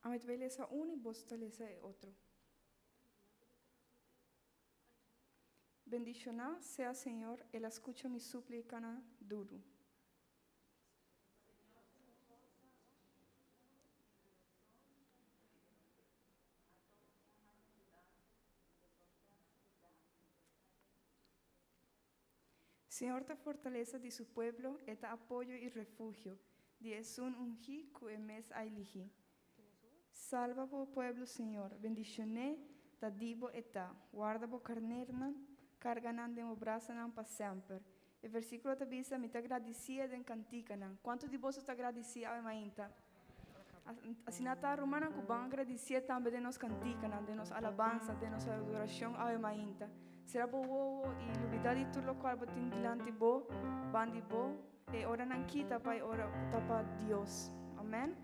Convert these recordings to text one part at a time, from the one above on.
Ami ta bai lesa un i boso ta lesa e otro. Bendishoná sea Señor, El a skucha mi súplikanan duru. Señor ta fortalesa di su pueblo, e ta apoyo i refugio di esun ungí ku e mes a eligí. Salba bo pueblo, Señor, bendishoné ta di bo e ta, warda bo karnernan, karga nan den bo brasanan pa semper. E versíkulo ta bisa, Mi ta gradisié den kantikanan. Kuantu di boso ta gradisí awe mainta? Asina ta, rumannan, ku ban gradisié tambe den nos kantikanan, den nos alabansa, den nos adorashon awe mainta. Sera bo wowo i lubidá di tur lokual bo tin dilanti bo, bandi bo. E oranan kita pa e ora ku ta pa Dios. Amèn.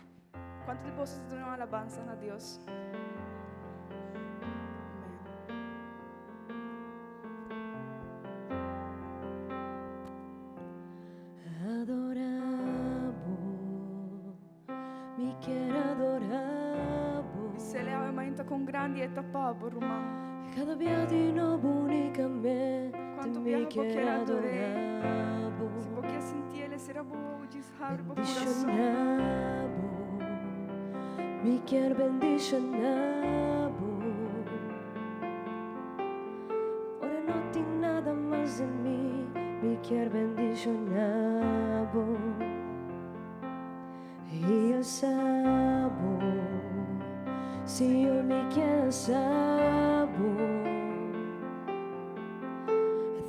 Kuantu di boso ta duna un alabansa na Dios? Amèn. Adorá bo, mi kier adorá bo. Bisele awe mainta kon grandi e ta pa bo, ruman. Kada bia di nobo unicamente Kuantu mi biaha bo kier kier ador'é? adorá bo. Si bo kier sinti el, e sera bo wowo djis habri bo kurason. Bendishoná bo, mi kier bendishoná bo. Ora no tin nada mas den mi, mi kier bendishoná bo. I alsa bo, Señor, mi kier alsa bo.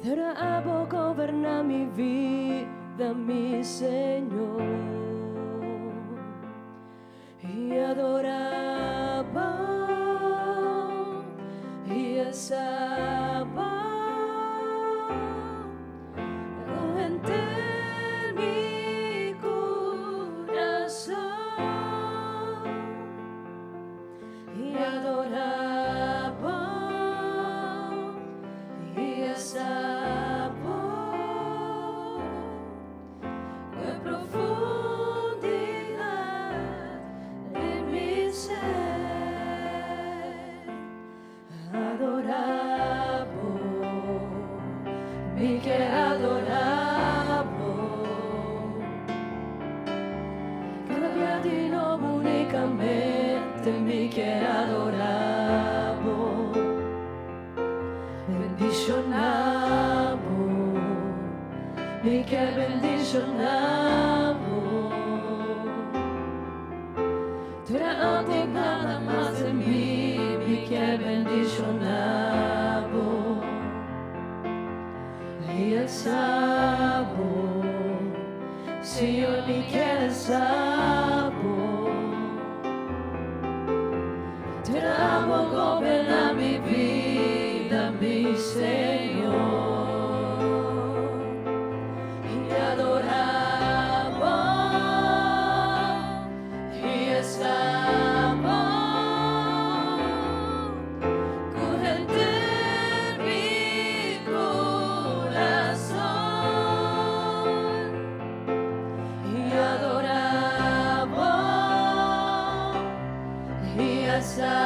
Pero abo goberná mi vida, mi Señor. I adorá bo, i alsa bo, ku henter mi kurason. I adorá bo, i alsa bo. Ku e profundidat di mi ser adorá bo, mi ke adorá bo. Kada bia di nobo unikamente mi ke adorá bo. Bendishoná bo, mi ke bendishoná bo. Tra ante nada mas den mi, mi ke bendishoná bo. I alsa bo, Señor, mi ke alsa bo. Tra bo goberná mi bida, mi Señor. I adorá bo, i alsa bo, ku henter mi kurason. I adorá bo, i alsa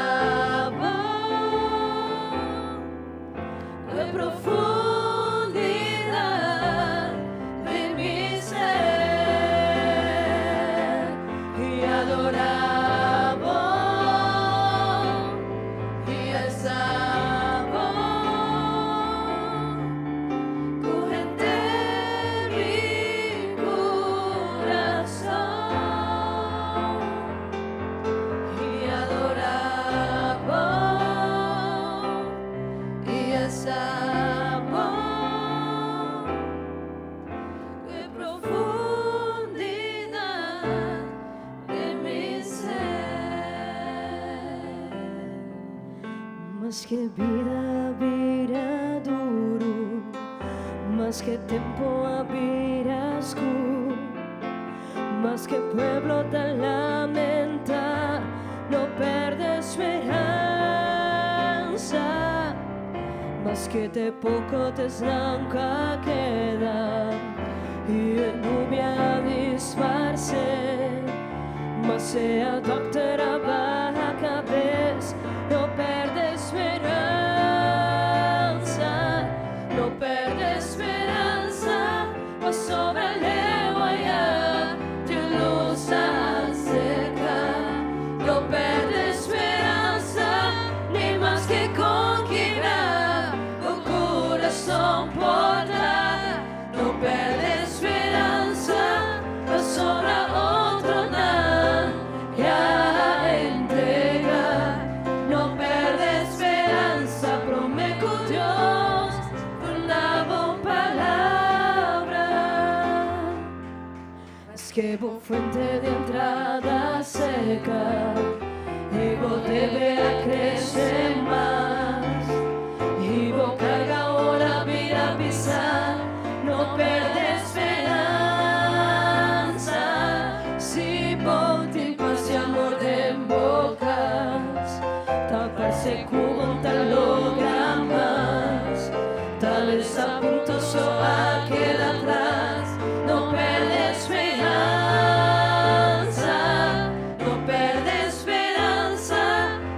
bo, ku e profundidat di mi ser. I adorá bo, i alsa bo, ku henter mi kurason. I adorá bo, i alsa bo, ku e profundidat di mi ser. Maske bida a bira duru, maske tempo a bira skur, maske pueblo ta lamenta, no perde speransa. Maske te poko tesnan ku a keda i e nubia a disparse, mas sea dokter a bai. aserka i bo debe a krese mas i bo karga awor a bira pisá. No pèrdè speransa si bo tin pas i amor den bo kas. Ta parse ku bo n' ta logra mas. Tal bes ta punto so a keda atras. No pèrdè speransa, no pèrdè speransa,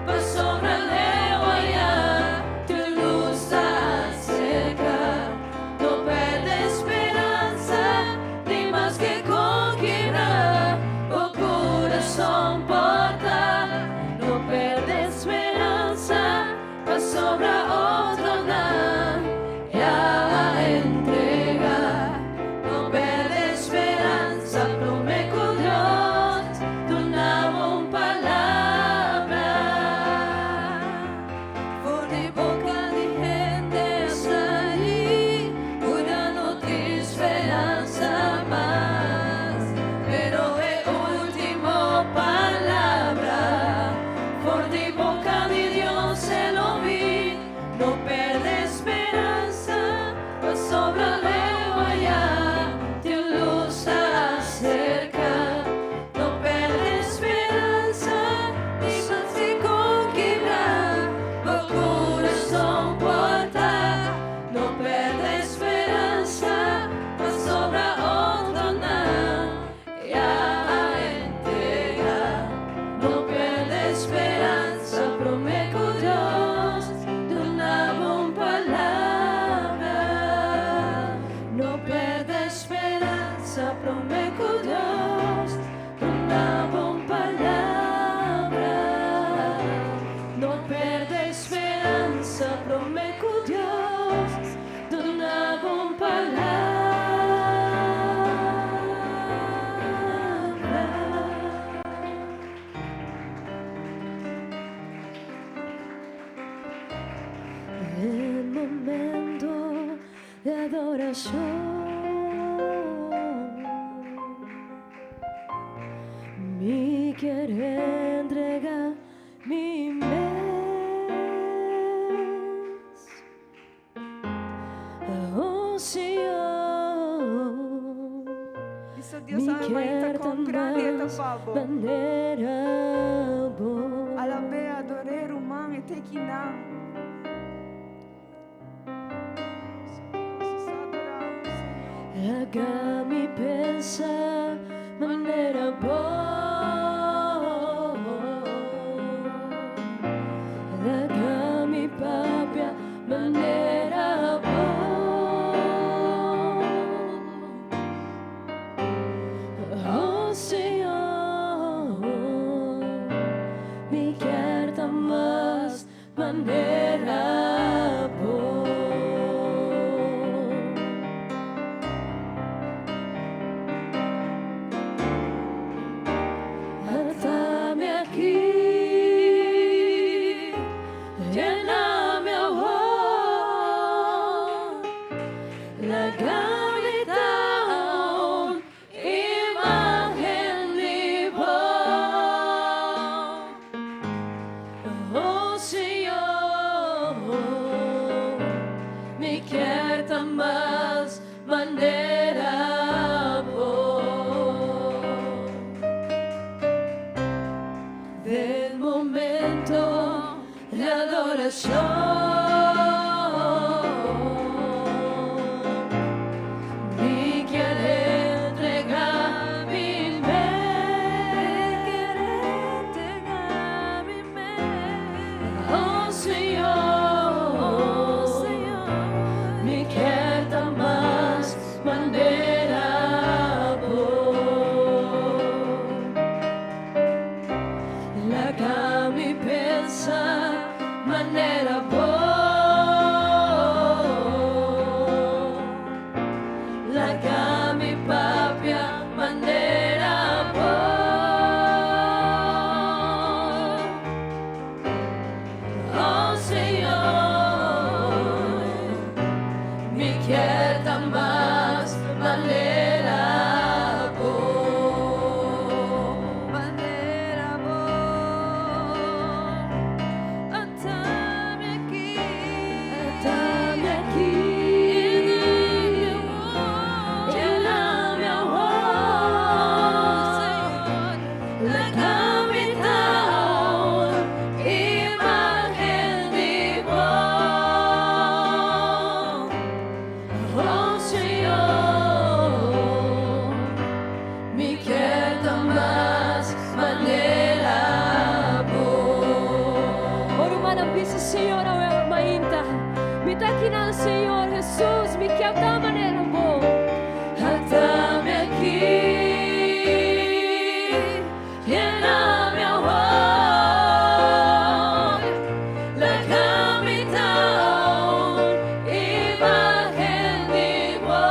pasobra leu ayá tin lus ta aserka. No pèrdè speransa, ni maske kon kibrá bo kurason por ta. No pèrdè speransa, pasobra otronan ya a entregá. No pèrdè speransa, promé ku Dios duna un palabra. For di boka di hende sali, ku nan no tin speransa mas. Pero e último palabra, for di boka di Dios e lo bin. No pèrdè speransa, pasobra leu ayá tin lus ta aserka. No pèrdè speransa, ni maske kon kibrá bo kurason por ta. No pèrdè speransa, pasobra otronan ya a entregá. No pèrdè speransa, promé ku Dios duna un palabra. No pèrdè speransa, promé ku Dios duna un palabra. No pèrdè speransa, promé ku Dios duna un palabra. El momento de adoración. Mi ke entregá mi mes. Oh Señor, Bisa Dios mi sabe ke ta kon grandi e ta mas pa bo. Manera bo. Alab'é, ador'é, ruman, e te kinan. Dios, adoramos, Señor. Laga mi pensa manera bo. Laga mi papia manera bo. Oh Señor, mi ke ta mas manera bo. Ata mi aki, yena mi awor, laga mi ta un imágen di bo. Oh Señor, mi ke ta mas manera bo. Del momento de adoración, mi ke entregá mi mes. Oh Señor, mi ke ta mas manera bo. Laga mi pensa manera bo. Laga mi papia manera bo. Oh Señor, mi ke ta mas manera bo. Yena mi awor. Laga mi ta un imagen di bo.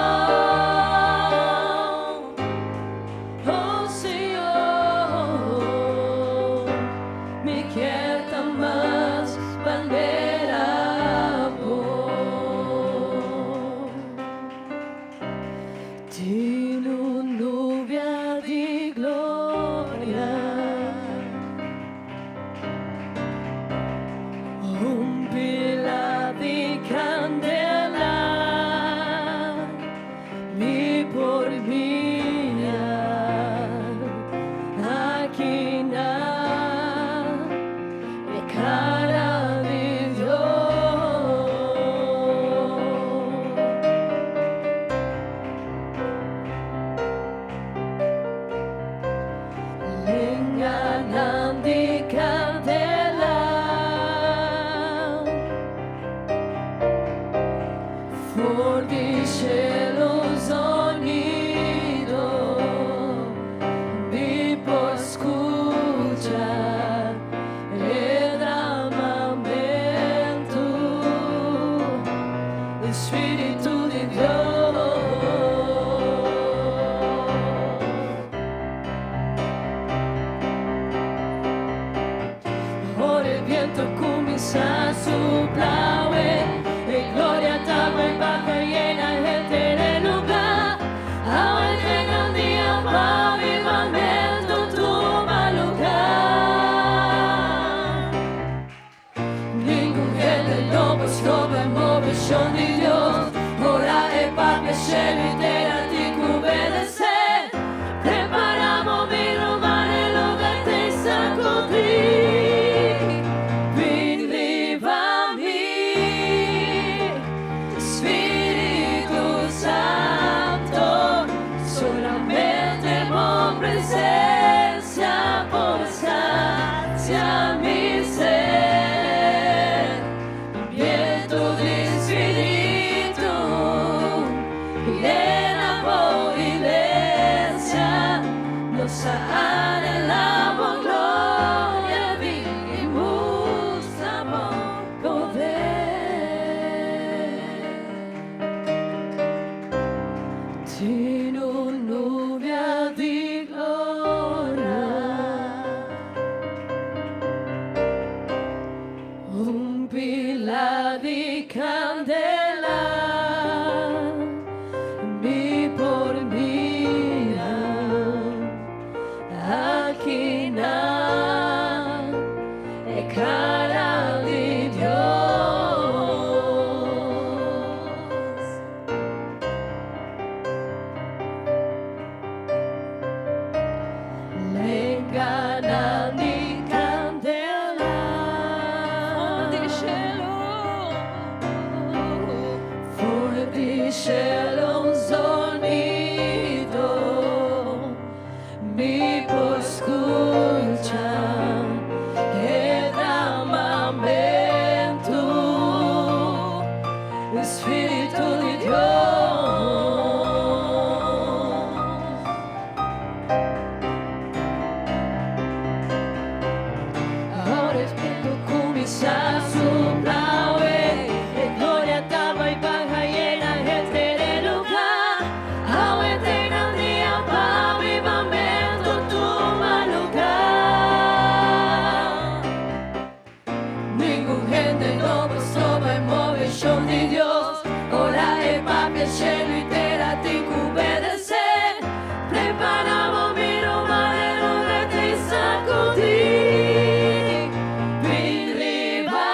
Oh Señor, mi kier ta mas manera bo. Den un nubia di gloria, un pila di candela, mi por mira aki na e cara di Dios. Lenganan di candela, for di cielo sonido, mi por scucha e dramamento, Spirito di Dios. Ora e biento cuminsa supla, e gloria ta bay baha yena henter e lugar. Awe ta e gran dia pa avivamento tuma lugar. Ningun hende no por stroba e movecion di Dios. Ora e papia, cielo y tera tin cu obedece. Prepara bo, mi ruman, e lugar ta sacudi. Bin riba mi, Spirito Santo, solamente bo presencia por sacia mi sed. Biento di Spirito, llena bo iglesia, nos anhela bo gloria, bin y mustra bo poder. Den un nubia di gloria, un pila di candela, mi por mira aki na e cara di Dios. Lenganan di candela, For di cielo, for di cielo sonido, mi por scucha e dramamento, Spirito di Dios. Ora e biento cuminsa supla, e gloria ta bay baha yena henter e lugar. Awe ta e gran dia pa avivamento tuma lugar. Ningun hende no por stroba e movecion di Dios. Ora e papia, cielo y tera tin cu obedece. Prepara bo, mi ruman, e lugar ta sacudi. Bin riba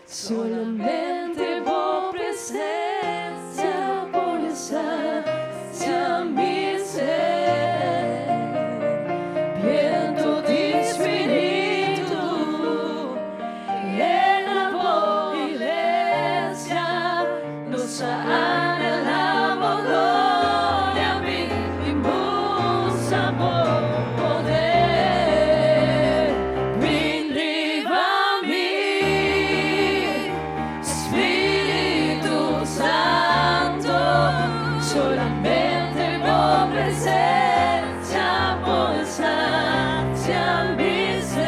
Solamente bo presencia por sacia mi sed. Viento di Spirito, llena bo iglesia, nos ta anhela bo gloria, bin y mustra bo poder. Bin riba mi, Spirito Santo, solamente bo presencia por sacia mi sed.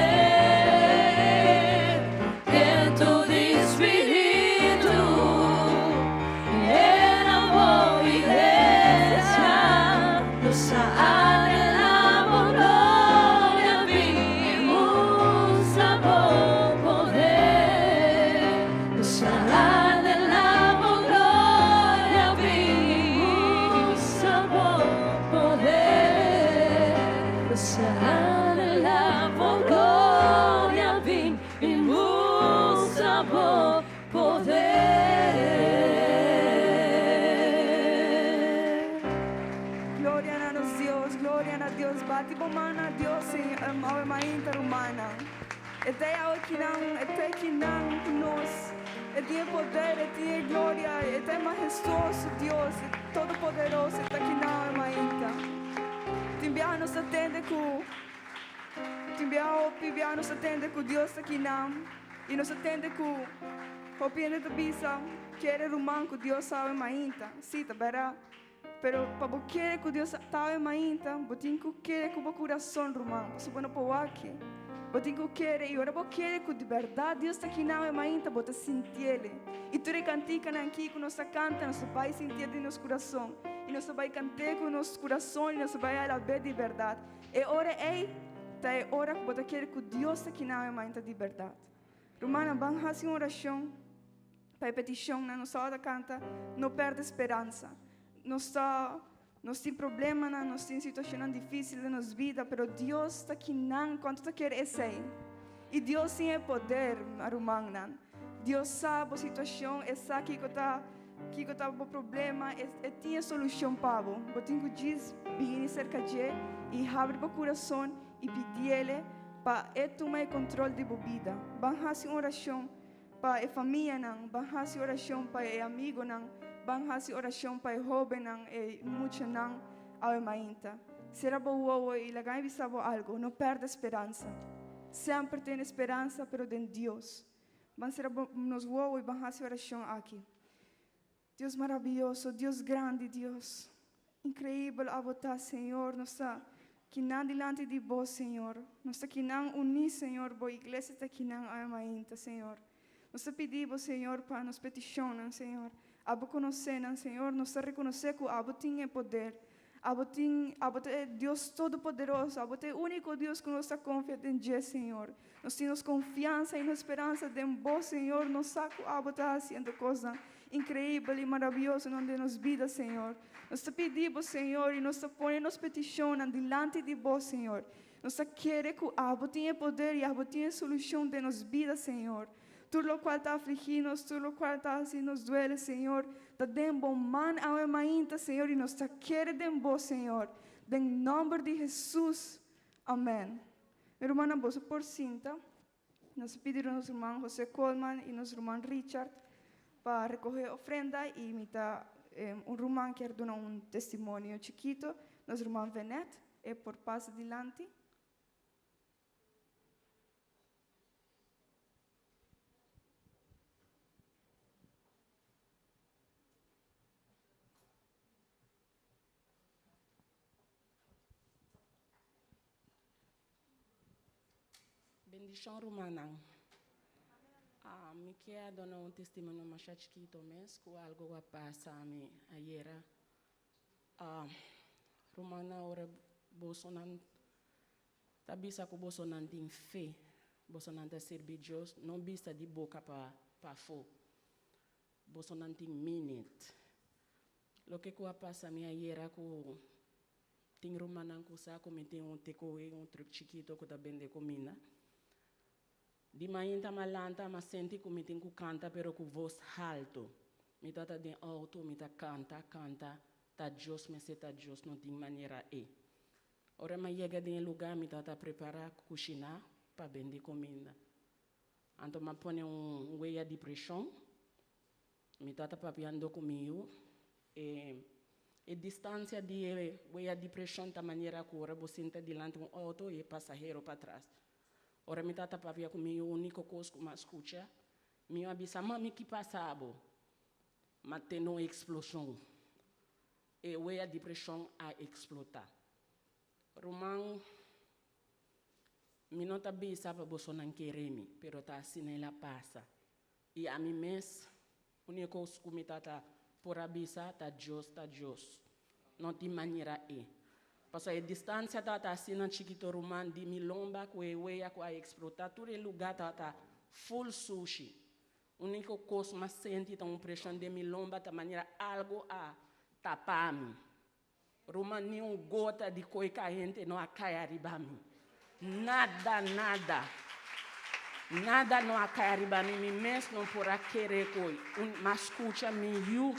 Viento di Spirito, llena bo iglesia, nos ta anhela bo gloria, bin y mustra bo poder. Nos ta anhela bo gloria, bin y mustra bo poder. Nos ta anhela bo gloria, bin y mustra bo poder. Gloria na nos Dios, gloria na Dios. Bati bo man na Dios, Señor, awe mainta ruman. E ta akinan, e ta akinan cu nos. E tin poder, e tin gloria, e ta majestuoso Dios, todopoderoso, ta akinan awe mainta. Tin biaha nos ta tende cu tin biaha hopi biaha nos ta tende cu Dios ta akinan. Y nos ta tende cu hopi hende ta bisa kere ruman cu Dios awe mainta. Si, ta berdad. Pero pa bo kere cu Dios ta awe mainta, bo tin cu kere cu bo curason, ruman. Pasobra bo no por wak e. Bo tin cu kere, y ora bo kere cu di berdad Dios ta akinan awe mainta, bo ta sintiele. Y tur e canticanan aki cu nos ta canta, nos ta bay sintié den nos curason. Y nos ta bay cant'é cu nos curason y nos ta bay alab'é di berdad. E ora ey ta e ora cu bo ta kere cu Dios ta akinan awe mainta di berdad. Rumannan, ban haci un oracion pa e peticionnan. Nos tabata canta, No perde speransa. Nos ta, nos tin problemanan, nos tin situacionnan dificil den nos bida, pero Dios ta akinan. Cuanto ta kere esey? Y Dios tin e poder, rumannan. Dios sa bo situacion, e sa kico ta, kico ta bo problema, e tin e solucion pa bo. Bo tin cu djis bini cerca dje y habri bo curason y pidiele pa e tuma e control di bo bida. Ban haci un oracion pa e famianan, ban haci oracion pa e amigonan, ban haci oracion pa e hobennan, e muchanan awe mainta. Cera bo wowo y laga mi bisa bo algo, no perde speransa. Semper tene speransa, pero den Dios. Ban cera bo, nos wowo y ban haci oracion aki. Dios maraviyoso, Dios grandi, Dios increibel abo ta, Señor. Nos ta kinan dilanti di bo, Señor. Nos ta kinan uni, Señor. Bo iglesia ta kinan awe mainta, Señor. Nos ta pidi bo, Señor, pa nos peticionnan, Señor. Abo conoce nan, Señor. Nos ta reconoce cu abo tin e poder. Abo tin, abo ta e Dios todopoderoso. Abo ta e unico Dios cu nos ta confia den dje, Señor. Nos tin nos confiansa y nos speransa den bo, Señor. Nos sa cu abo ta haciendo cosnan increibel y maraviyoso den nos bida, Señor. Nos ta pidi bo, Señor, y nos ta pone nos peticionnan dilanti di bo, Señor. Nos ta kere cu abo tin e poder y abo tin e solucion den nos bida, Señor. Tur locual ta afligi nos, tur locual ta haci nos duele, Señor, ta den bo man awe mainta, Señor, y nos ta kere den bo, Señor. Den nomber di Jesus. Amen. Mi rumannan, boso por sinta. Nos ta pidi nos ruman José Coleman y nos ruman Richard pa recoge ofrenda y mi ta un ruman kier duna un testimonio chikito, nos ruman Venet, e por pasa dilanti. Bendicion rumannan. Ah, mi kier duna un testimonio masha chikito mes cu algo a pasa mi ayera. Ah, rumannan, ora bosonan ta bisa cu bosonan tin fe, bosonan ta sirbi Dios, no bisa di boca pa pafo. Bosonan tin minute. Loke cu a pasa mi ayera cu tin rumannan cu sa cu mi tin un takeaway, un truck chikito cu ta bende comida. Di mainta m'a lanta m'a senti ku mi tin ku kanta pero ku vos haltu. Mi tata den outo mi ta kanta kanta ta Dios mester ta Dios no tin manera e. Ora m'a yega den e luga mi tata prepara kushina pa bende kuminda. Anto m'a pone un weya di preshon. Mi tata papiando ku mi yu. E e distansia di e weya di preshon ta manera ku ora bo sinta dilanti un outo i e pasahero patras. Ora mi tata papia ku mi yu uniko kos ku m'a skucha, mi yu a bisa, Mami ki pasa bo? M'a tene un eksploshon. E wea di preshon a eksplotá. Ruman, mi no ta bisa pa bosonan kere mi, pero ta asina el a pasa. I ami mes, úniko kos ku mi tata por a bisa ta Dios ta Dios. No tin manera e. Pasobra e distansia tabata asina chikito ruman di mi lomba ku e wea ku a eksplotá tur e lugá tabata ful sushi. Úniko kos m'a senti ta un preshon den mi lomba ta manera algu a tapa mi. Ruman ni un gota di koi kayente no a kai ariba mi. Nada, nada. Nada no a kai ariba mi. Mi mes no por a kere koi. Un, m'a skucha mi yu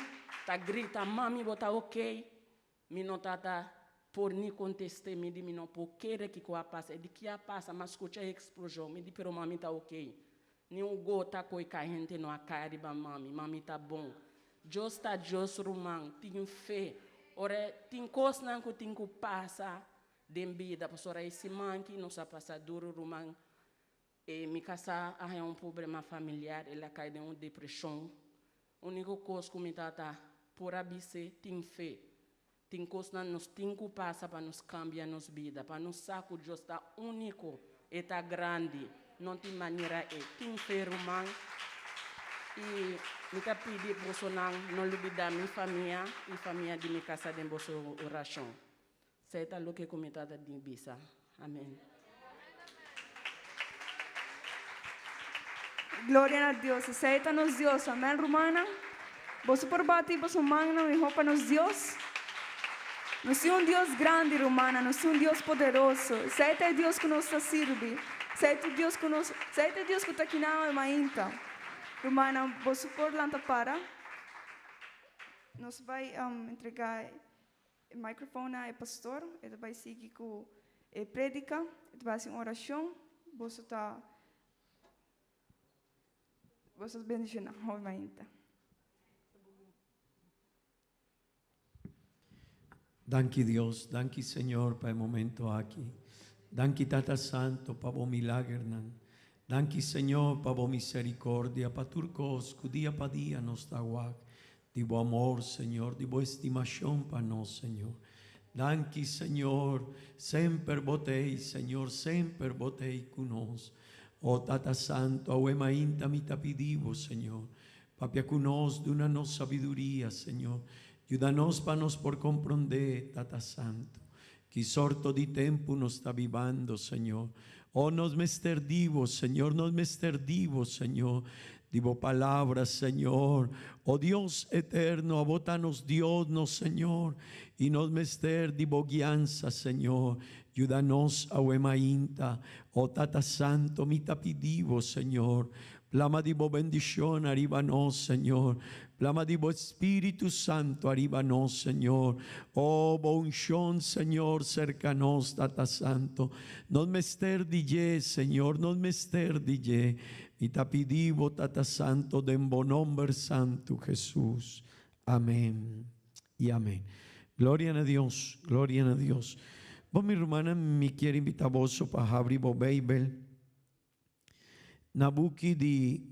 ta grita, Mami, bo ta okey? Mi no tata por ni kontest'é. Mi di, Mi no por kere kiko a pasa. E di, Ki a pasa? M'a skucha e eksploshon. Mi di, Pero mami ta okey. Ni un gota koi kayente no a kai riba mami. Mami ta bon. Dios ta Dios ruman. Tin fe. Ora tin kosnan ku tin ku pasa den bida. Pasobra e siman ki nos a pasa duru ruman. E mi kasá a haña un problema familiar. El a kai den un depreshon. Úniko kos ku mi tata por a bis'é, tin fe. Tin kosnan nos tin ku pasa pa nos kambia nos bida, pa nos sa ku Dios ta úniko, E ta grandi, no tin manera E. Tin fe ruman, i mi ta pidi bosonan no lubidá mi famia i famia di mi kasa den boso orashon. Esei ta loke ku mi tata di bisa. Amen. Gloria na Dios. Esei ta nos Dios. Amen, rumannan. Boso por bati boso mannan mihó pa nos Dios? Nos tin un Dios grandi, rumannan. Nos tin un Dios poderoso. Esei ta e Dios ku nos ta sirbi. Esei ta e Dios ku nos, esei ta e Dios ku ta kina awe mainta. Rumannan, boso por lanta para. Nos bai entregá E microfoon na e pastor, e ta bai sigui ku e predika, e ta bai hasi un orashon, boso ta boso ta bendishoná hopi mainta. Danki Dios, danki Señor pa e momento aki. Danki Tata Santo pa bo milagernan. Danki Señor pa bo misericordia, pa tur cos cu dia pa dia nos ta wak. Di bo amor, Señor, di bo estimacion pa nos, Señor. Danki, Señor, semper bo t'ey, Señor, semper bo t'ey cu nos. O Tata Santo, awe mainta mi ta pidi bo, Señor, papia cu nos, duna nos sabiduria, Señor. Yuda nos pa nos por comprende, Tata Santo, ki sorto di tempo nos ta bibando, Señor. O nos mester di bo, Señor, nos mester di bo, Señor, di bo palabra, Señor. O Dios eterno, abo ta nos Dios, nos Señor, y nos mester di bo guiansa, Señor. Yuda nos awe mainta. O Tata Santo, mi ta pidi bo, Señor, Plama di bo bendicion ariba nos, Señor. Plama di bo Spiritu Santo ariba nos, Señor. Oh, bo uncion, Señor, cerca nos, Tata Santo. Nos mester di dje, Señor, nos mester di dje. Mi ta pidi bo, Tata Santo, den bo nomber santo, Jesus. Amen y amen. Gloria na Dios, gloria na Dios. Bo mi rumannan, mi kier invita boso pa habri bo Bijbel. Na buki di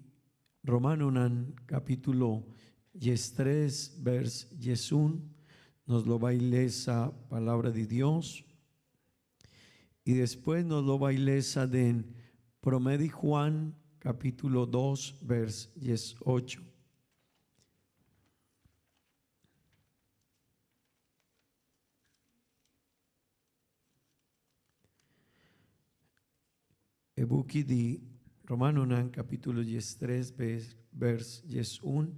Romanonan capítulo diestres vers diesun nos lo bai lesa palabra di Dios y despues nos lo bai lesa den Prome di Juan capítulo dos vers diesocho. E buki di Romanonan capítulo diestres vers diesun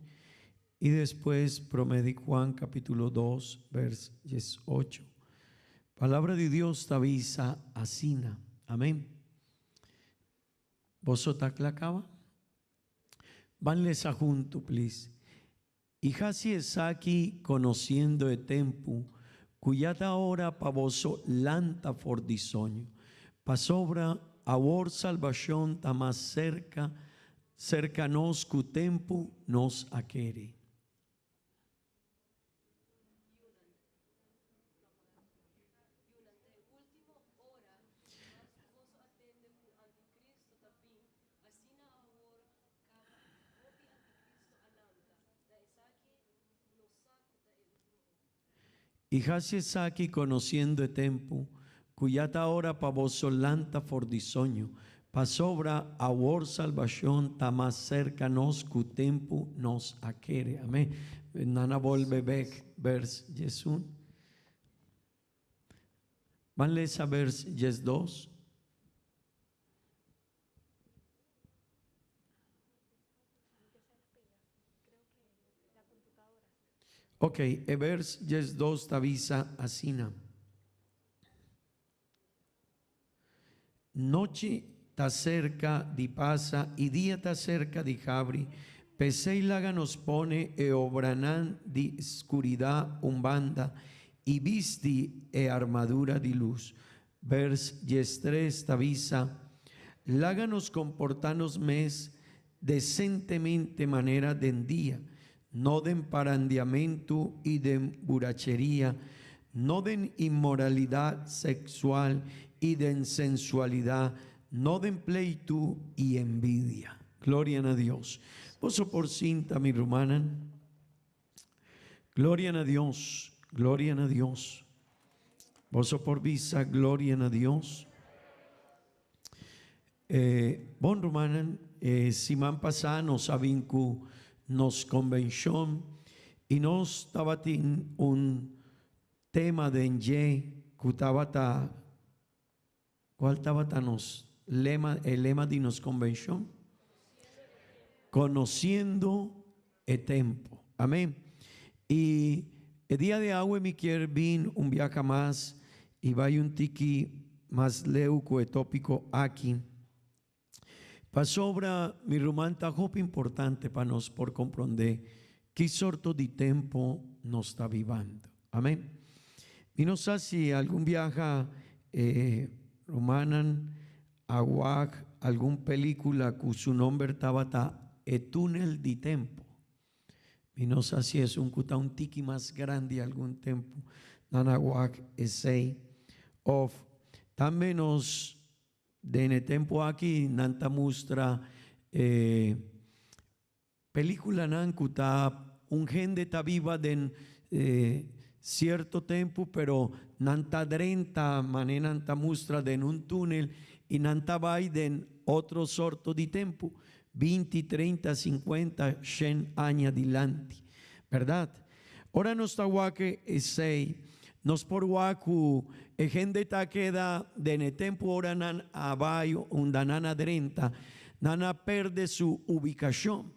y despues Prome di Juan capítulo dos vers diesocho. Palabra di Dios ta bisa asina. Amen. Boso ta kla kaba? Ban lesa huntu, please. I hasi esaki konosiendo e tempu ku ya ta ora pa boso lanta for di soño, pasobra awor salbashon ta mas serka serka nos ku tempu nos a kere. I hasi esaki konosiendo e tempu ku ya ta ora pa boso lanta for di soño, pasobra awor salbashon ta mas serka nos ku tempu nos a kere. Amen. Nan a bolbe bek bers diesun. Ban lesa bers diesdos. Ok, e vers 12 ta bisa asina. Nochi ta serka di pasa i dia ta serka di habri, p'esei laga nos pone e obranan di skuridat un banda i bisti e armadura di lus. Vers 13 ta bisa, Laga nos komportá nos mes desentemente manera den dia, no den parandiamentu i den buracheria, no den inmoralidat seksual i den sensualidat, no den pleitu i envidia. Gloria na Dios. Boso por sinta, mi rumannan. Gloria na Dios, gloria na Dios. Boso por bisa gloria na Dios. Eh, bon rumannan, eh, siman pasá nos a bin ku nos konvenshon i nos tabatin un tema den dje ku tabata Cual tabata nos lema, e lema di nos convencion? Conociendo e tempo. Amén. Y e dia di awe mi kier bin un biaha mas y bay un tiki mas leu cu e topico aki. Pasobra, mi ruman, ta hopi importante pa nos por comprende ki sorto di tempo nos ta bibando. Amen. Mi no sa si algun biaha e rumannan a wak algun pelicula cu su nomber tabata E Tunel di Tempo. Mi no sa si esun cu ta un tiki mas grandi algun tempo nan a wak esey. Of tambe nos Den e tempu aki nan ta mustra e peliculanan cu ta un hende ta biba den cierto tempu pero nan ta drenta mane nan ta mustra den un tunel y nan ta bay den otro sorto di tempu, binti, treinta, cincuenta, shen aña dilanti. Berdad? Ora nos ta wak esei, nos por wak ku e hende ta keda den e tempu ora nan a bai unda nan a drenta, nan a perde su ubikashon.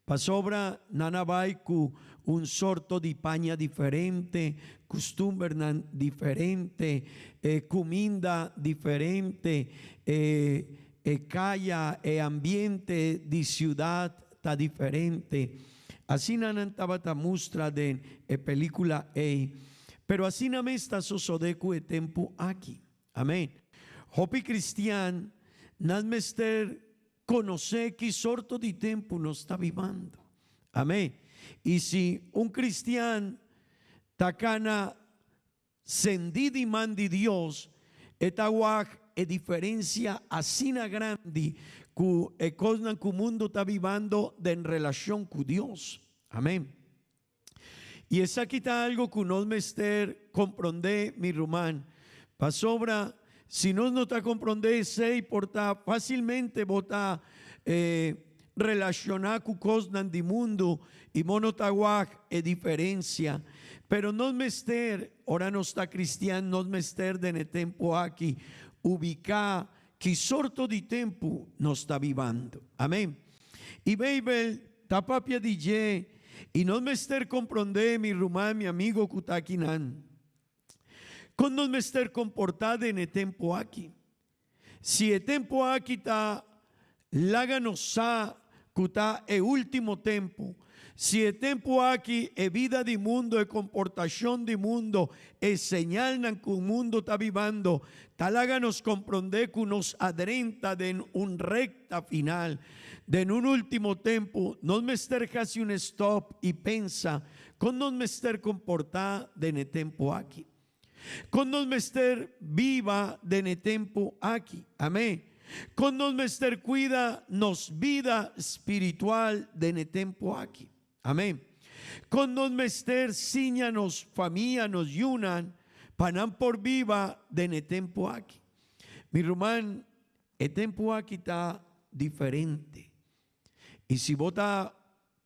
Pasobra nan a bai ku un sorto di paña diferente, kustumbernan diferente, e kuminda diferente, e e kaya, e ambiente di siudat ta diferente. Asina nan tabata mustra den e pelicula ei. Pero asina mes ta sosode cu e tempu aki. Amen. Hopi cristian nan mester conoce ki sorto di tempu nos ta bibando. Amen. Y si un cristian ta cana Sendí di man di Dios, e ta wak e diferencia asina grandi cu e cosnan cu mundo ta bibando den relacion cu Dios. Amen. Y esaki ta algo cu nos mester comprende, mi ruman, pasobra si nos no ta comprende esey por ta facilmente bo ta relaciona cu cosnan di mundo y bo no ta wak e diferencia. Pero nos mester, ora nos ta cristian, nos mester den e tempo aki ubica ki sorto di tempo nos ta bibando. Amen. Y Bijbel ta papia di dje y nos mester compronde, mi ruman, mi amigo cu ta akinan, con nos mester comporta den e tempo aki. Si e tempo aki ta. Laga nos sa ku ta e último tempu. Si e tempu aki e bida di mundo, e komportashon di mundo, e señalnan ku mundo ta bibando, ta laga nos komprondé ku nos a drenta den un rekta final, den un último tempu, nos mester hasi un stòp i pensa kon nos mester komportá den e tempu aki. Kon nos mester biba den e tempu aki. Amén. Kon nos mester kuida nos bida spiritual den e tempu aki. Amén. Kon nos mester siña nos famia, nos yunan, pa nan por biba den e tempu aki. Mi ruman, e tempu aki ta diferente. I si bo ta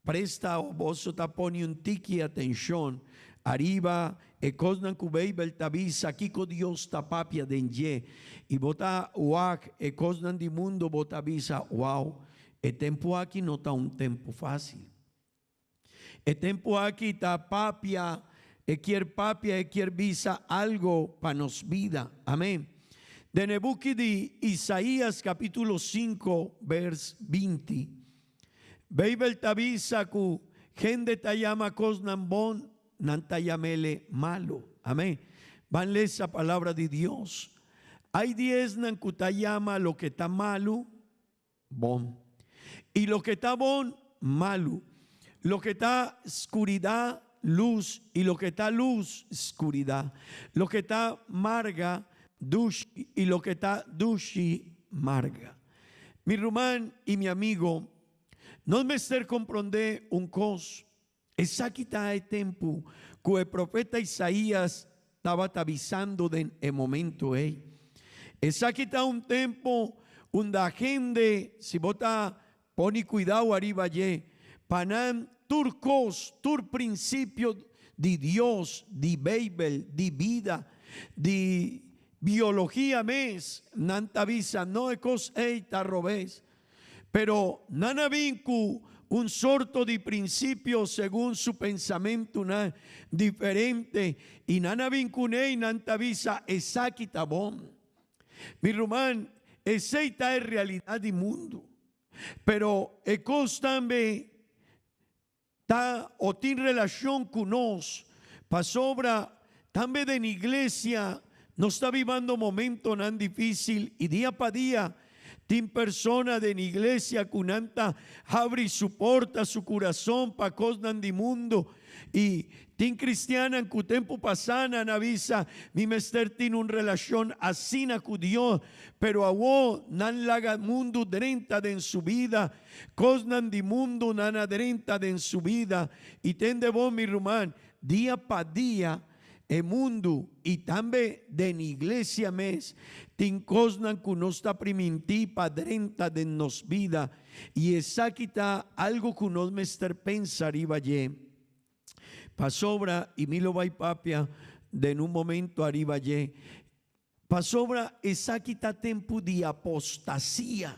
presta o boso ta pone un tiki atenshon ariba e kosnan ku Beibel ta bisa kiko Dios ta papia den dje, i bo ta wak e kosnan di mundu, bo ta bisa, Wow, e tempu aki no ta un tempu fásil. E tempu aki ta papia, e kier papia, e kier bisa algo pa nos bida. Amen. Den e buki di Isaías capítulo 5 vers 20, Beibel ta bisa ku hende ta yama kosnan bon, nan ta yam'ele malu. Amen. Ban lesa palabra di Dios. Ai di esnan ku ta yama loke ta malu, Bon. I loke ta bon, malu. Loke ta skuridat, lus, i loke ta lus, skuridat. Loke ta marga, dushi, i loke ta dushi, marga. Mi ruman i mi amigo, nos mester komprondé un kos. Esaki ta e tempu ku e profeta Isaías tabata bisando den e momento ei. Esaki ta un tempu unda hende, si bo ta pone kuidau ariba dje, pa nan tur kos, tur prinsipio di Dios, di Beibel, di bida, di biologia mes, nan ta bisa, no e kos ei ta robes. Pero nan a bin ku un sorto di prinsipio segun su pensamentunan diferente, i nan a bin kuné i nan ta bisa, Esaki ta bon. Mi ruman, esei ta e realidat di mundu. Pero e kos tambe ta o tin relashon ku nos, pasobra tambe den iglesia nos ta bibando momentonan difísil i dia pa dia tin persona den iglesia ku nan ta habri su porta, su kurason pa kosnan di mundu i tin kristiannan ku tempu pasá nan a bisa mi mester tin un relashon asina ku Dios, pero awor nan laga mundu drenta den su bida. Kosnan di mundu nan a drenta den su bida i tende bo mi ruman, dia pa dia e mundu i tambe den iglesia mes tin kosnan ku nos ta primintí pa drenta den nos bida i esaki ta algu ku nos mester pensa riba dje. Pasobra, i mi lo bai papia den un momento ariba dje, Pasobra esaki ta tempu di apostasia.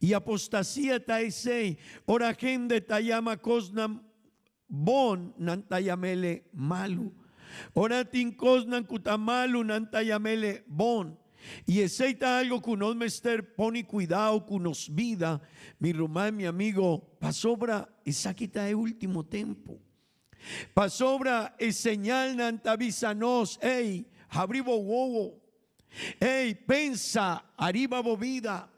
I apostasia ta esei, ora hende ta yama kosnan bon, nan ta yam'ele malu. Ora tin kosnan ku ta malu, nan ta yam'ele bon. I esei ta algu ku nos mester pone kuidao ku nos bida, mi ruman, mi amigo, pasobra esaki ta e ultimo tempu. Pasobra e señalnan ta bisa nos, Ey, habri bo wowo. Ey, pensa ariba bo bida.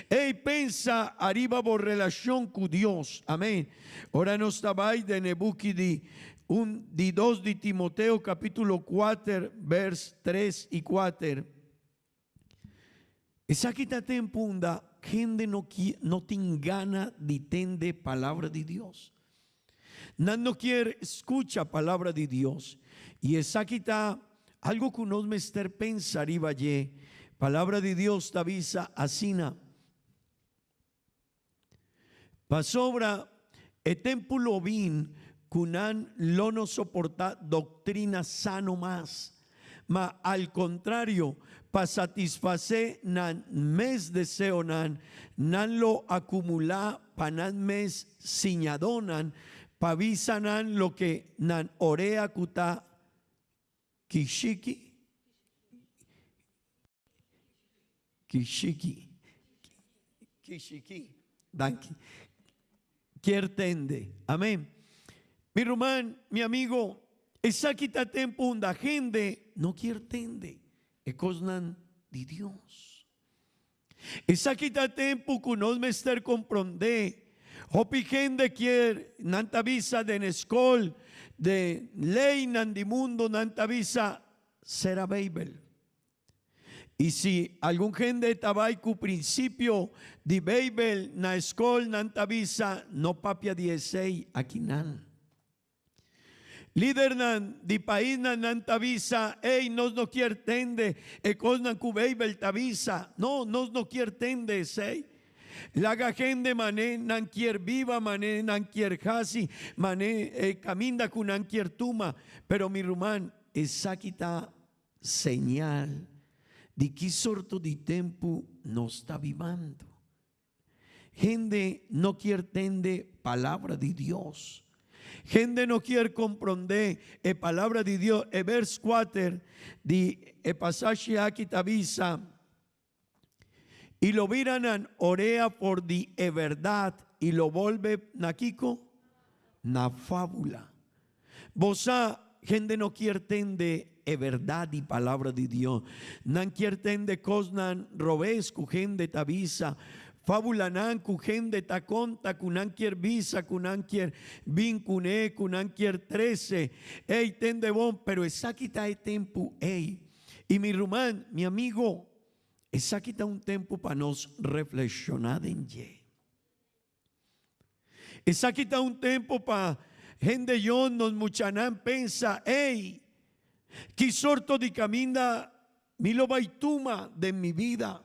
Ey, pensa ariba bo relashon ku Dios. Amen. Ora nos ta bai den e buki di un di dos di Timoteo kapitulo kuater bers tres i kuater. Esaki ta tempu unda hende no no tin gana di tende palabra di Dios. Nan no kier skucha palabra di Dios. I esaki ta algu ku nos mester pensa riba dje. Palabra di Dios ta bisa asina, Pasobra e tempu lo bin ku nan lo no soportá doktrina sano mas, ma al kontrario, pa satisfasé nan mes deseonan, nan lo akumulá pa nan mes siñadónan pa bisa nan loke nan orea ku ta kishiki. Kishiki. Kishiki. Danki. Kier tende. Amen. Mi ruman, mi amigo, esaki ta tempo unda hende no kier tende e kosnan di Dios. Esaki ta tempo ku nos mester komprondé. Hopi hende kier, nan ta bisa den skol, den leynan di mundo nan ta bisa sera Beibel. I si algun hende ta bai ku prinsipio di Beibel na skol nan ta bisa no papia di esei akinan. Lidernan di paisnan nan ta bisa ey nos no kier tende e kosnan ku Beibel ta bisa. No, nos no kier tende esei. Laga hende mane nan kier biba, mane nan kier hasi, mane e kaminda ku nan kier tuma. Pero mi ruman, esaki ta Señal di ki sorto di tempu nos ta bibando. Hende no kier tende palabra di Dios. Hende no kier komprondé e palabra di Dios. E bers kuater di e pasashi aki ta bisa, I lo bira nan orea for di e bèrdat i lo bolbe na kiko? Na fábula. Bo sa, hende no kier tende e bèrdat di Palabra di Dios. Nan kier tende kosnan robes ku hende ta bisa, fábulanan ku hende ta konta ku nan kier bisa, ku nan kier bin kuné, ku nan kier trese. Ey, tende bon, pero esaki ta e tempu ey. I mi ruman, mi amigo, esaki ta un tempu pa nos reflekshoná den dje. Esaki ta un tempu pa hende yon, nos muchanan pensa, Ey, ki sorto di kaminda mi lo bai tuma den mi bida?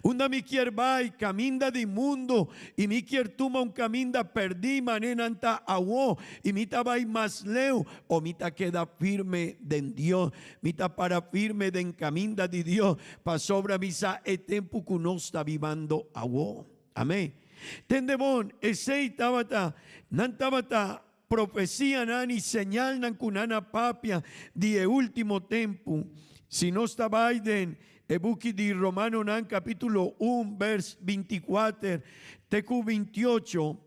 Unda mi kier bai, kaminda di mundu, i mi kier tuma un kaminda pèrdí manera nan ta awó, i mi ta bai mas leu, o mi ta keda firme den Dios, mi ta para firme den kaminda di Dios, pasobra mi sa e tempu ku nos ta bibando awó. Amén. Tende bon, esei tabata, nan tabata profesianan i señalnan ku nan a papia di e último tempu. Si nos ta bai den e buki di Romanonan kapítulo un bèrs 24 te ku 28,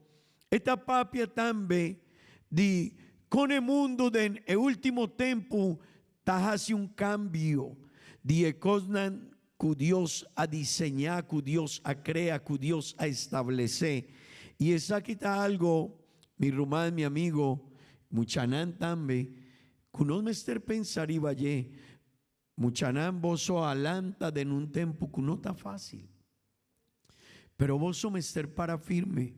e ta papia tambe di kon e mundu den e último tempu ta hasi un kambio di e kosnan ku Dios a diseñá, ku Dios a krea, ku Dios a establesé. I esaki ta algo, mi ruman, mi amigo, muchanan tambe, ku nos mester pensa riba dje. Muchanan, boso a lanta den un tempu ku no ta fásil. Pero boso mester para firme,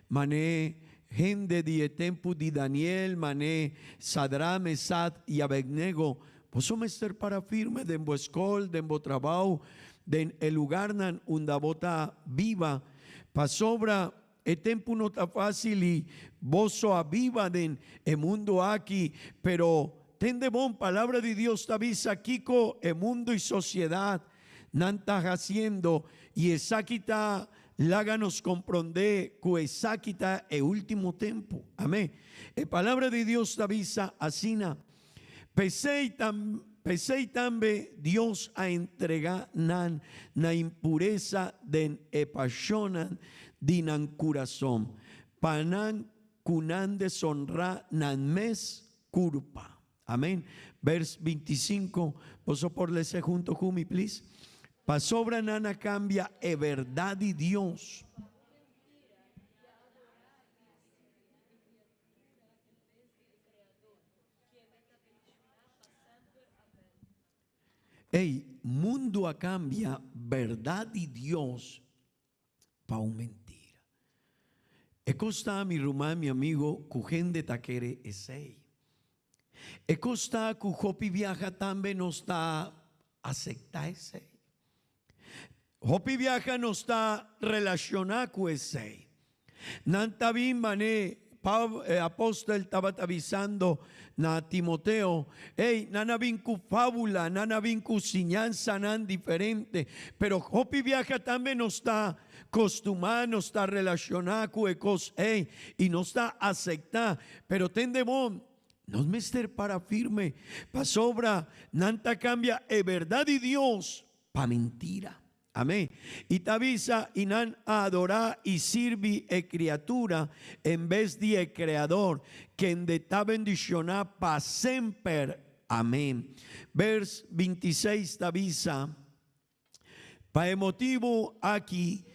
mané hende di e tempu di Daniel, mané Sadra, Mesad i Abednego. Boso mester para firme den bo skol, den bo trabou, den e lugarnan unda bo ta biba, pasobra e tempu no ta fásil i boso a biba den e mundu aki. Pero tende bon, Palabra di Dios ta bisa kiko e mundu i sosiedat Nan ta haciendo y esaki ta laga nos comprende cu esaki ta e ultimo tempo. Amen. E palabra di Dios ta bisa asina, P'esey tam, p'esey tambe Dios a entrega nan na impuresa den e pasionnan di nan curason, pa nan cu nan deshonra nan mes curpa. Amen. Vers 25, boso por lese hunto ku mi, please? Pasobra nan a kambia e bèrdat di Dios. Ey, mundu a kambia bèrdat di Dios pa un mentira. E kos ta, mi ruman, mi amigo, ku hende ta kere esei. E kos ta ku hopi biaha tambe nos ta acepta esei. Hopi biaha nos ta relaciona ku esei. Nan ta bin mané Pab, e apostel tabata bisando na Timoteo, Ey, nan a bin ku fábula, nan a bin ku siñansanan diferente, pero hopi biaha tambe nos ta kostumá, nos ta relashoná ku e kos ey i nos ta aceptá. Pero tende bon, nos mester para firme, pasobra nan ta kambia e berdad di Dios pa mentira. Amén. I ta bisa, I nan a adorá i sirbi e kriatura en bes di e Kreador, kende ta bendishoná pa semper. Amén. Bers 26 ta bisa, Pa e motibu aki,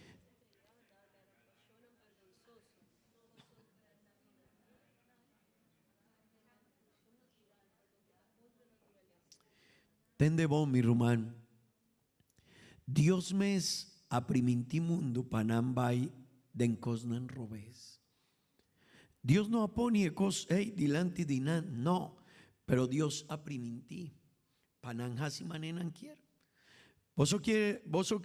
Tende bon, mi ruman. Dios mes a primintí mundu pa nan bai den kosnan robes. Dios no a pone e kos ei dilanti di nan, no, pero Dios a primintí pa nan hasi manera nan kier. Boso kier, boso,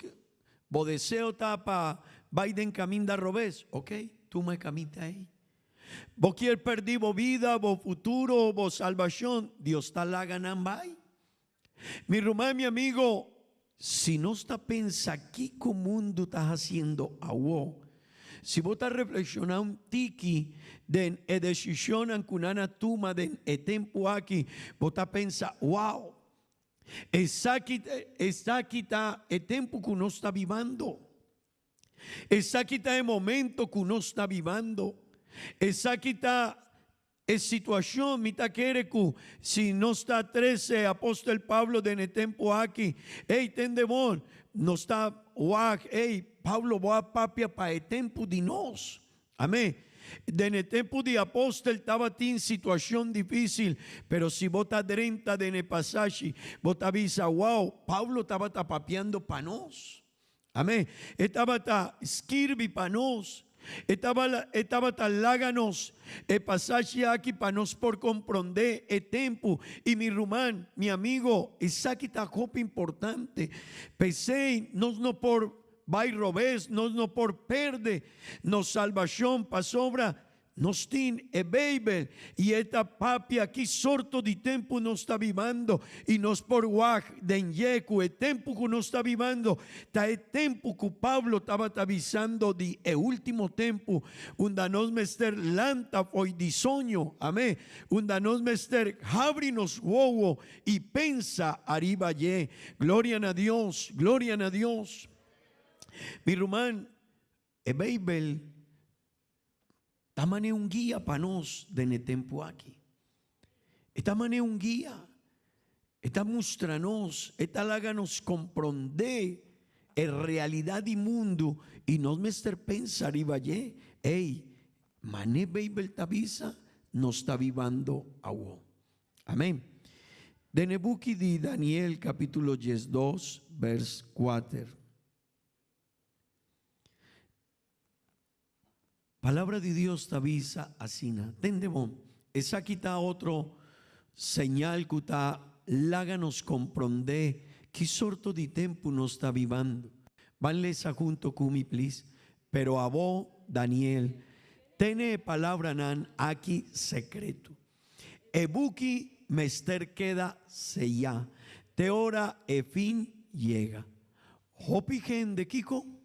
bo deseo ta pa bai den kaminda robes? Ok, tuma e kaminda ei. Bo kier perdí bo bida, bo futuro, bo salbashon? Dios ta laga nan bai. Mi ruman, mi amigo, si nos ta pensa kiko mundu ta hasiendo awo, si bo ta reflekshoná un tiki den e desishonnan ku nan a tuma den e tempu aki, bo ta pensa, Wow! Esaki, esaki ta e tempu ku nos ta bibando. Esaki ta e momento ku nos ta bibando. Esaki ta e situashon. Mi ta kere ku si nos ta trese Apostel Pablo den e tempu aki, ey, tende bon, nos ta wak, ey, Pablo bo a papia pa e tempu di nos. Amén. Den e tempu di apostel tabatin situashon difísil, pero si bo ta drenta den e pasashi, bo ta bisa, Wow, Pablo tabata papiando pa nos. Amén. E tabata skirbi pa nos. E tabala, e tabata laga nos e pasashi aki pa nos por komprondé e tempu. I mi ruman, mi amigo, esaki ta hopi importante. P'esei nos no por bai robes, nos no por perde nos salbashon pasobra Nos tin e Beibel i e ta papia ki sorto di tempu nos ta bibando i nos por wak den dje ku e tempu ku nos ta bibando ta e tempu ku Pablo tabata bisando di e ultimo tempu unda nos mester lanta fo'i di soño, amén, unda nos mester habri nos wowo i pensa ariba dje. Gloria na Dios, gloria na Dios. Mi ruman, e Beibel Ta manera un guia pa nos den e tempu aki. E ta manera un guia. E ta mustra nos, e ta laga nos komprondé e realidat di mundu i nos mester pensa riba dje, Ey, manera Beibel ta bisa, nos ta bibando awo. Amén. Den e buki di Daniel kapítulo diesdos, bers kuater. Palabra di Dios ta bisa asina, Tende bon, esaki ta otro señal ku ta laga nos komprondé ki sorto di tempu nos ta bibando. Ban lesa hunto ku mi, plis. Pero abo, Daniel, tene e palabranan aki sekretu. E buki mester keda seyá te ora e fin yega. Hopi hende kiko?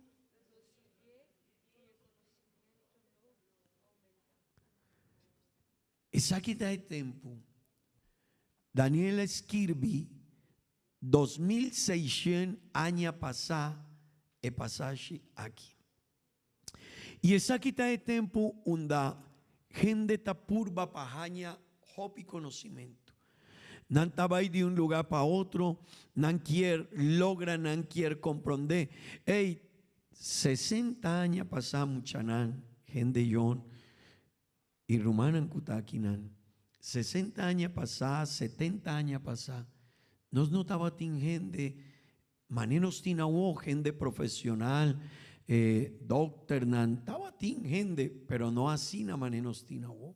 Esaki ta e tempu. Daniel a skirbi 2600 aña pasá e pasashi aki. I esaki ta e tempu unda hende ta purba pa haña hopi konosimentu. Nan ta bai di un lugá pa otro, nan kier logra, nan kier komprondé. Ey, 60 aña pasá muchanan, hende yon i rumannan ku ta akinan, 60 aña pasá, 70 aña pasá, nos no tabatin hende mane nos tin awor, hende profesional, dokternan, tabatin hende, pero no asina mane nos tin awor.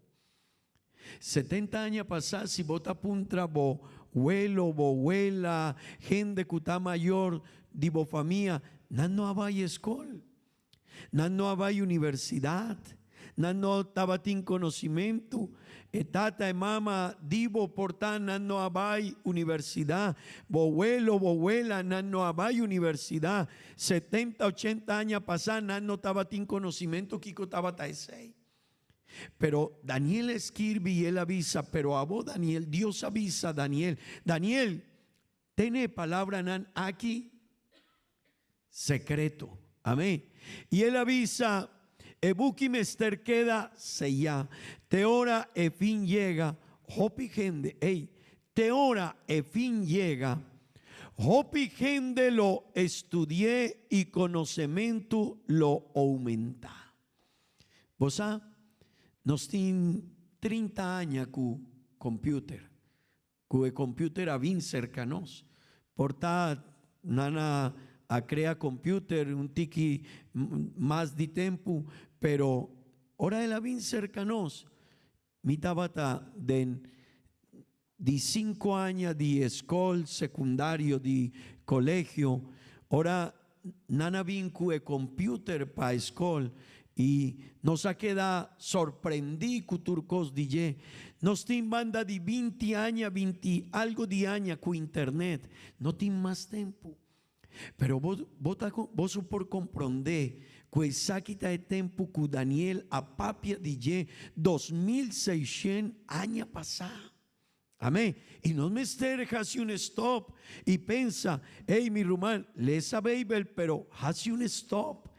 70 aña pasá si bo ta puntra bo welo, bo wela, hende ku ta mayor di bo famia, nan no a bai eskol, nan no a bai universidat, nan no tabatin konosimentu. E tata, e mama di bo por ta nan no a bai universidat, bo welo, bo wela nan no a bai universidat. 70, 80 aña pasá nan no tabatin konosimentu kiko tabata esei. Pero Daniel a skirbi i el a bisa, Pero abo, Daniel, Dios a bisa Daniel, Daniel, tene e palabranan aki? Sekreto. Amén. I el a bisa, E buki mester keda seyá te ora e fin yega. Hopi hende, ey, te ora e fin yega, hopi hende lo estudi'é i konosementu lo oumentá. Bo sa, nos tin 30 aña ku computer. Ku e computer a bin serka nos. Por ta nan a a krea computer un tiki mas di tempu, pero ora el a bin serka nos, mi tabata den di sinku aña di eskol sekundario di kolegio, ora Nan a bin ku e computer pa e skol i nos a keda sorprendí ku tur kos di dje. Nos tin banda di 20 aña, 20 algo di aña ku internet. No tin mas tempu. Pero bo bo ta boso por komprondé ku esaki ta e tempu ku Daniel a papia di dje 2600 aña pasá. Amén. I nos mester hasi un stop i pensa, Ey, mi ruman, lesa Beibel, pero hasi un stop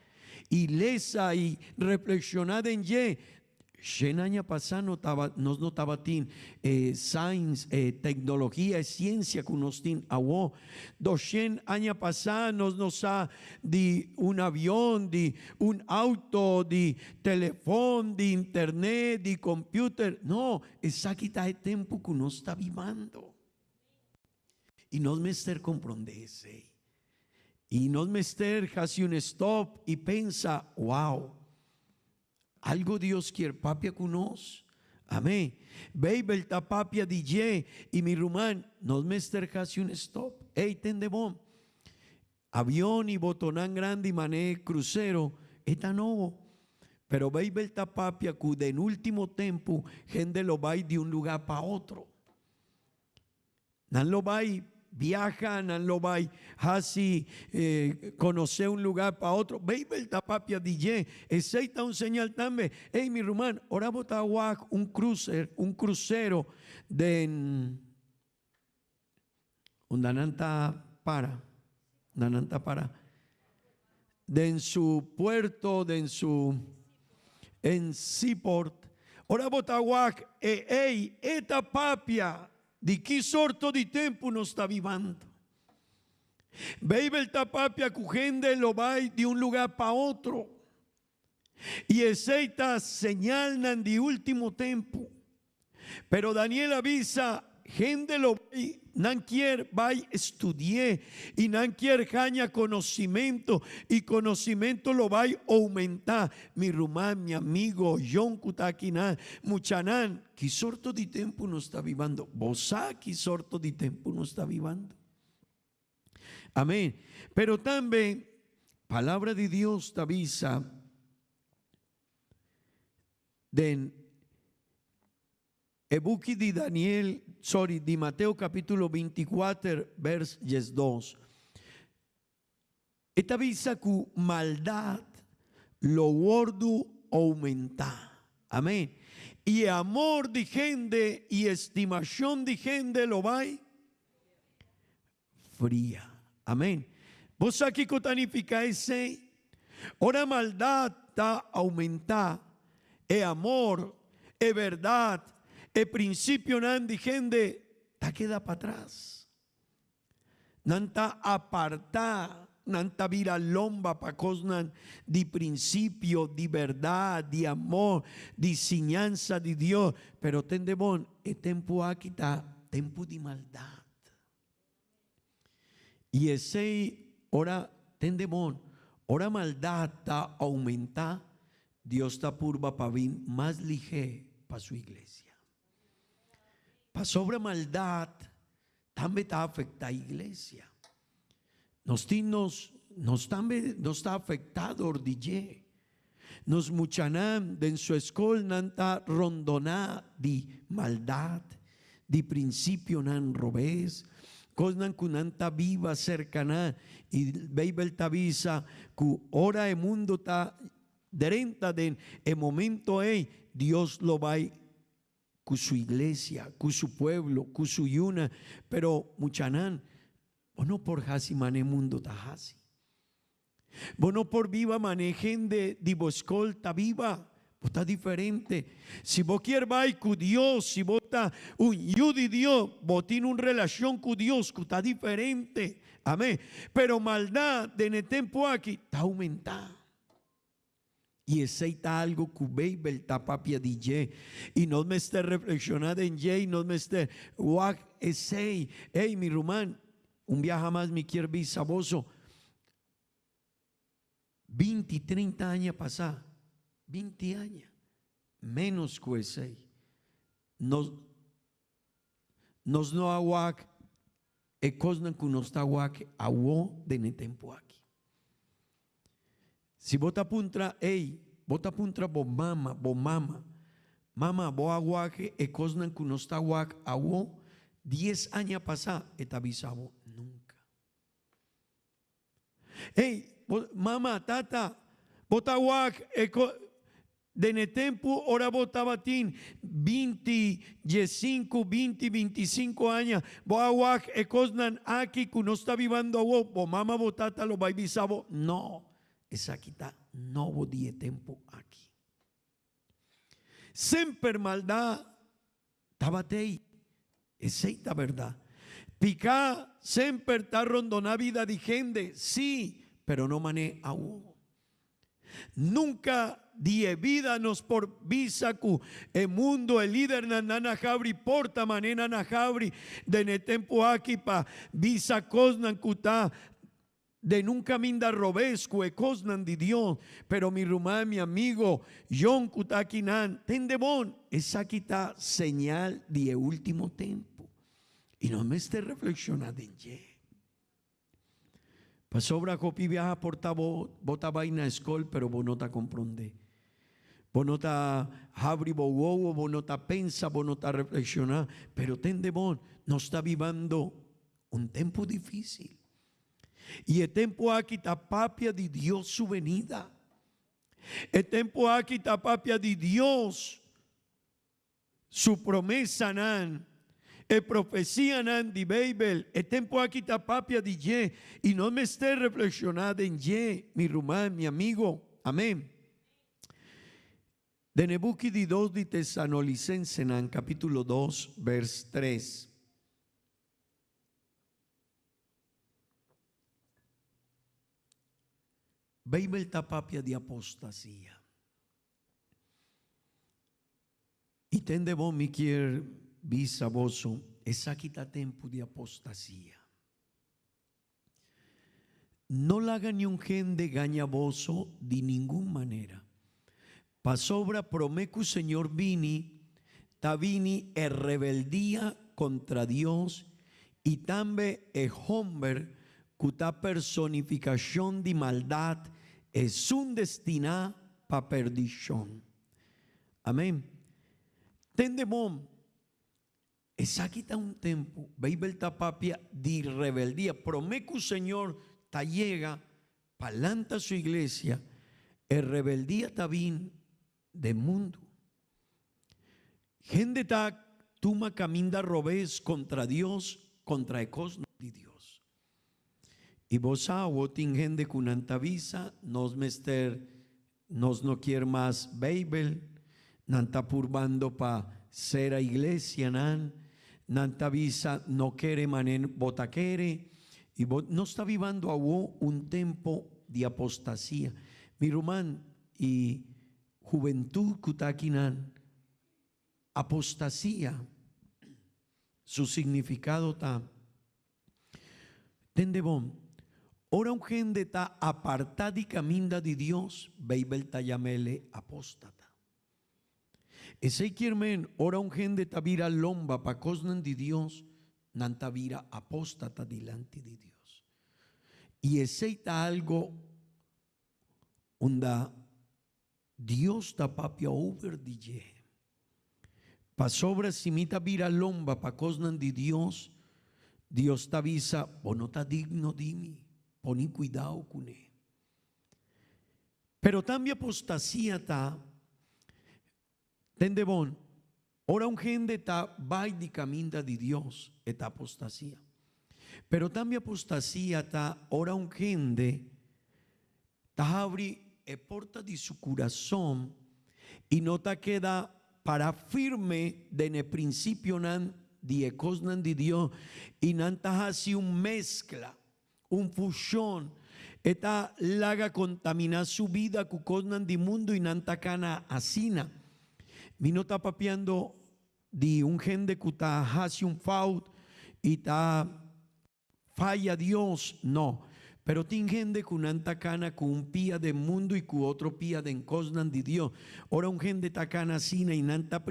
i lesa i reflekshoná den dje. Shen aña pasá no taba, nos no tabatin e science, e teknologia, e siensia ku nos tin awó. Doshen aña pasá nos no sa di un avion, di un auto, di telefon, di internet, di computer. No, Esaki ta e tempu ku nos ta bibando. I nos mester komprondé esei. I nos mester hasi un stòp i pensa, Wow, algu Dios kier papia ku nos. Amén. Beibel ta papia di dje i mi ruman, nos mester hasi un stòp. Ey, tende bon. Avion i botonan grandi man'é krusero e ta nobo. Pero Beibel ta papia ku den último tempu hende lo bai di un lugá pa otro. Nan lo bai biaha, nan lo bai hasi konosé un lugá pa otro. Beibel ta papia di dje. Esei ta un señal tambe. Ey, mi ruman, ora bo ta wak un cruiser, un krusero den. Unda nan ta para, unda nan ta para. Den su puerto, den su, en seaport. Ora bo ta wak e ei, e ta papia di ki sorto di tempu nos ta bibando. Beibel ta papia ku hende lo bai di un lugá pa otro. I esei ta señalnan di último tempu. Pero Daniel a bisa, Hende lo bai, nan kier bai studi'é i nan kier haña konosimentu, i konosimentu lo bai oumentá. Mi ruman, mi amigo, yon ku ta akinan, muchanan, ki sorto di tempu nos ta bibando? Bo sa ki sorto di tempu nos ta bibando? Amén. Pero tambe Palabra di Dios ta bisa den e buki di Daniel, sorry, di Mateo capítulo 24 vers 12. E ta bisa ku maldat lo wòrdu oumentá. Amén. I e amor di hende i estimashon di hende lo bai fria. Amén. Bo sa kiko ta nifiká esei? Ora maldat ta oumentá, e amor, e bèrdat, e prinsipionan di hende ta keda patras. Nan ta apartá, nan ta bira lomba pa kosnan di prinsipio, di bèrdat, di amor, di siñansa di Dios. Pero tende bon, e tempu aki ta tempu di maldat. I esei ora, tende bon, ora maldat ta oumentá, Dios ta purba pa bin mas lihé pa su iglesia. Pasobra maldat tambe ta afektá iglesia. Nos tin nos, nos tambe nos ta afektá dor di dje. Nos muchanan den su eskolnan ta rondoná di maldat, di prinsipionan robes, kosnan ku nan ta biba serka nan. I Beibel ta bisa ku ora e mundu ta drenta den e momento ei, Dios lo bai ku su iglesia, ku su pueblo, ku su yunan, pero muchanan, bo no por hasi manera e mundo ta hasi. Bo no por biba mane hende di bo skol ta biba. Bo ta diferente. Si bo kier bai ku Dios, si bo ta un yu di Dios, bo tin un relashon ku Dios ku ta diferente. Amén. Pero maldat den e tempu aki ta oumentá. I esei ta algu ku Beibel ta papia di dje. I nos mester reflekshoná den dje i nos mester wak esei. Ey, mi ruman, un biaha mas mi kier bisa boso, 20, 30 aña pasá, 20 aña, ménos ku esei, nos, nos no a wak e kosnan ku nos ta wak awo den e tempu aki. Si bo ta puntra, ey, bo ta puntra bo mama, bo mama, Mama, bo a wak e kosnan ku nos ta wak awo? Dies aña pasá, e ta bisa bo, Nunka. Ey, bo, mama, tata, bo ta wak e ko, den e tempu ora bo tabatin 20, 15, 20, 25 aña, bo a wak e kosnan aki ku nos ta bibando awo, bo mama, bo tata lo bai bisa bo, No, esaki ta nobo di e tempu aki. Semper maldat tabat'ei, esei ta bèrdat. Piká semper ta rondoná bida di hende, sí, pero no man'é awo. Nunka di e bida nos por bisa ku e mundu, e lidernan nan a habri porta man'é nan a habri den e tempu aki pa bisa kosnan ku ta Den un caminda robes cu e cosnan di Dios, pero mi ruman, mi amigo, John cu ta akinan, tende bon, esaki ta señal di e ultimo tempo. Y nos mester reflexiona den dje. Pasobra hopi biaha por ta bo, bo ta bay na scol pero bo no ta compronde. Bo no ta habri bo wowo, bo no ta pensa, bo no ta reflexiona, pero tende bon, nos ta bibando un tempo dificil. I e tempu aki ta papia di Dios su venida. E tempu aki ta papia di Dios su promesanan, e profesianan di Beibel. E tempu aki ta papia di dje i nos mester reflekshoná den dje, mi ruman, mi amigo. Amen. Den e buki di dos di Tesanolisensenan, kapítulo 2, bers 3. Beibel ta papia di apostasia. I tende bon mi kier bisa boso, esaki ta tempu di apostasia. No laga niun hende gaña boso di ningun manera. Pasobra promé ku Señor bini, ta bini e rebeldia kontra Dios i tambe e hòmber ku ta personifikashon di maldat, esun destiná pa perdishon. Amèn. Tende bon, Esaki ta un tempu, Beibel ta papia di rebeldia. Promé ku Señor ta yega pa lanta su iglesia, e rebeldia ta bin den mundu. Hende ta tuma kaminda robes kontra Dios, kontra e kosnan di Dios. I bo sa awo tin hende ku nan ta bisa, nos mester Nos no kier mas Beibel, nan ta purbando pa sera iglesianan, nan ta bisa no kere manen bo ta kere, y bo nos ta bibando awo un tempo di apostasia. Mi ruman y hubentud cu ta akinan, apostasia su significado ta. Tende bon, ora un hende ta apartá di kaminda di Dios, Beibel ta yam'el apóstata. Esei kier men, ora un hende ta bira lomba pa kosnan di Dios, nan ta bira apóstata dilanti di Dios. I esei ta algo unda Dios ta papia over di dje. Pasobra si mi ta bira lomba pa kosnan di Dios, Dios ta bisa, Bo no ta digno di mi, poni kuidao kuné. Pero tambe apostasia ta, tende bon, ora un hende ta bai di kaminda di Dios, e ta apostasia. Pero tambe apostasia ta ora un hende. Ta habri e porta di su kurason i no ta keda pará firme den e prinsipionan di e kosnan di Dios i nan ta hasi un meskla, un fushon. E ta laga kontaminá su bida ku kosnan di mundu i nan ta kana asina. Mi no ta papiando di un hende ku ta hasi un fout i ta Faya Dios? No. Pero tin hende ku nan ta kana ku un pia den mundu i ku otro pia den kosnan di Dios. Ora un hende ta kana asina i nan ta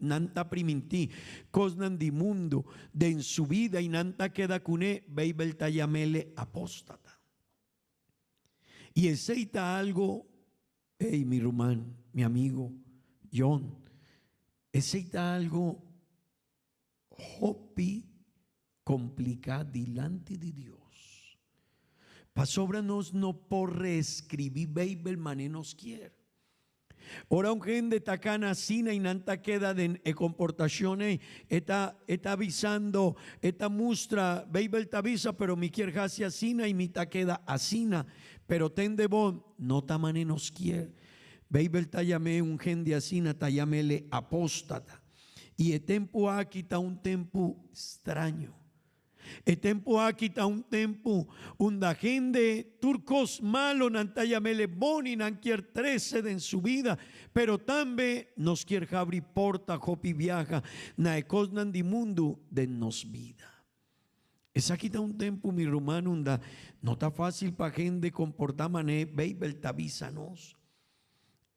nan ta primintí kosnan di mundu den su bida i nan ta keda kuné, Beibel ta yam'ele apóstata. I esei ta algu, ey, mi ruman, mi amigo, John, esei ta algu hopi kompliká dilanti di Dios. Pasobra nos no por reeskribí Beibel manera nos kier. Ora un hende ta kana asina i nan ta keda den e komportashon ei, e ta e ta bisando, e ta mustra, Beibel ta bisa, pero mi kier hasi asina i mi ta keda asina. Pero tende bon, no ta manera nos kier. Beibel ta yam'é un hende asina, ta yam'é apóstata. I e tempu aki ta un tempu straño. E tempu aki ta un tempu unda hende tur kos malo nan ta yam'ele bon i nan kier trese den su bida, pero tambe nos kier habri porta hopi biaha na e kosnan di mundu den nos bida. Esaki ta un tempu, mi ruman, unda no ta fásil pa hende komportá manera Beibel ta bisa nos.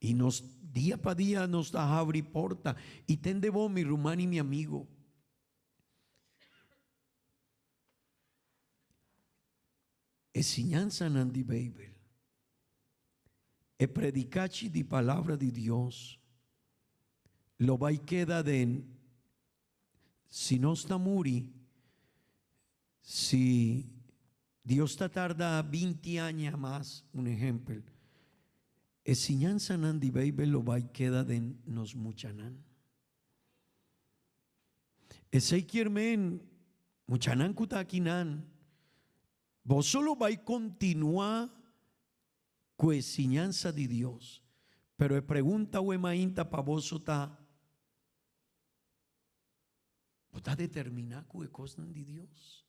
I nos dia pa dia nos ta habri porta i tende bo, mi ruman i mi amigo. E siñansanan di Beibel, e predikachi di Palabra di Dios lo bai keda den si nos ta muri, si Dios ta tarda 20 aña mas, un ehempel, e siñansanan di Beibel lo bai keda den nos muchanan. Esei kier men, muchanan ku ta akinan, boso lo bai kontinuá ku e siñansa di Dios. Pero e pregunta awe mainta pa boso ta, Bo ta determiná ku e kosnan di Dios?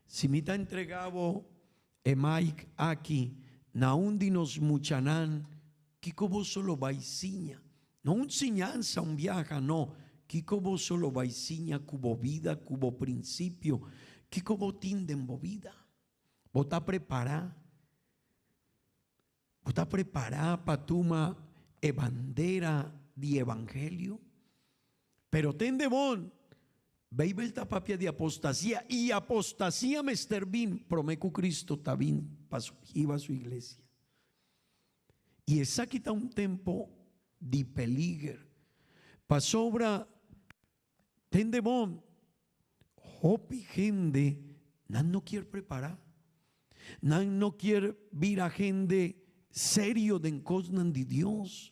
Si mi ta entregá bo e mic aki na un di nos muchanan, kiko boso lo bai siña? No un siñansa, un biaha, no. Kiko boso lo bai siña ku bo bida, ku bo prinsipio? Kiko bo tin den bo bida? Bo ta prepará? Bo ta prepará pa tuma e bandera di evangelio? Pero tende bon, Beibel ta papia di apostasia i apostasia mester bin promé ku Cristo ta bin pa hiba su iglesia. I esaki ta un tempo di peliger, pasobra tende bon, Hopi hende nan no kier prepara. Nan no kier bira hende serio den kosnan di Dios.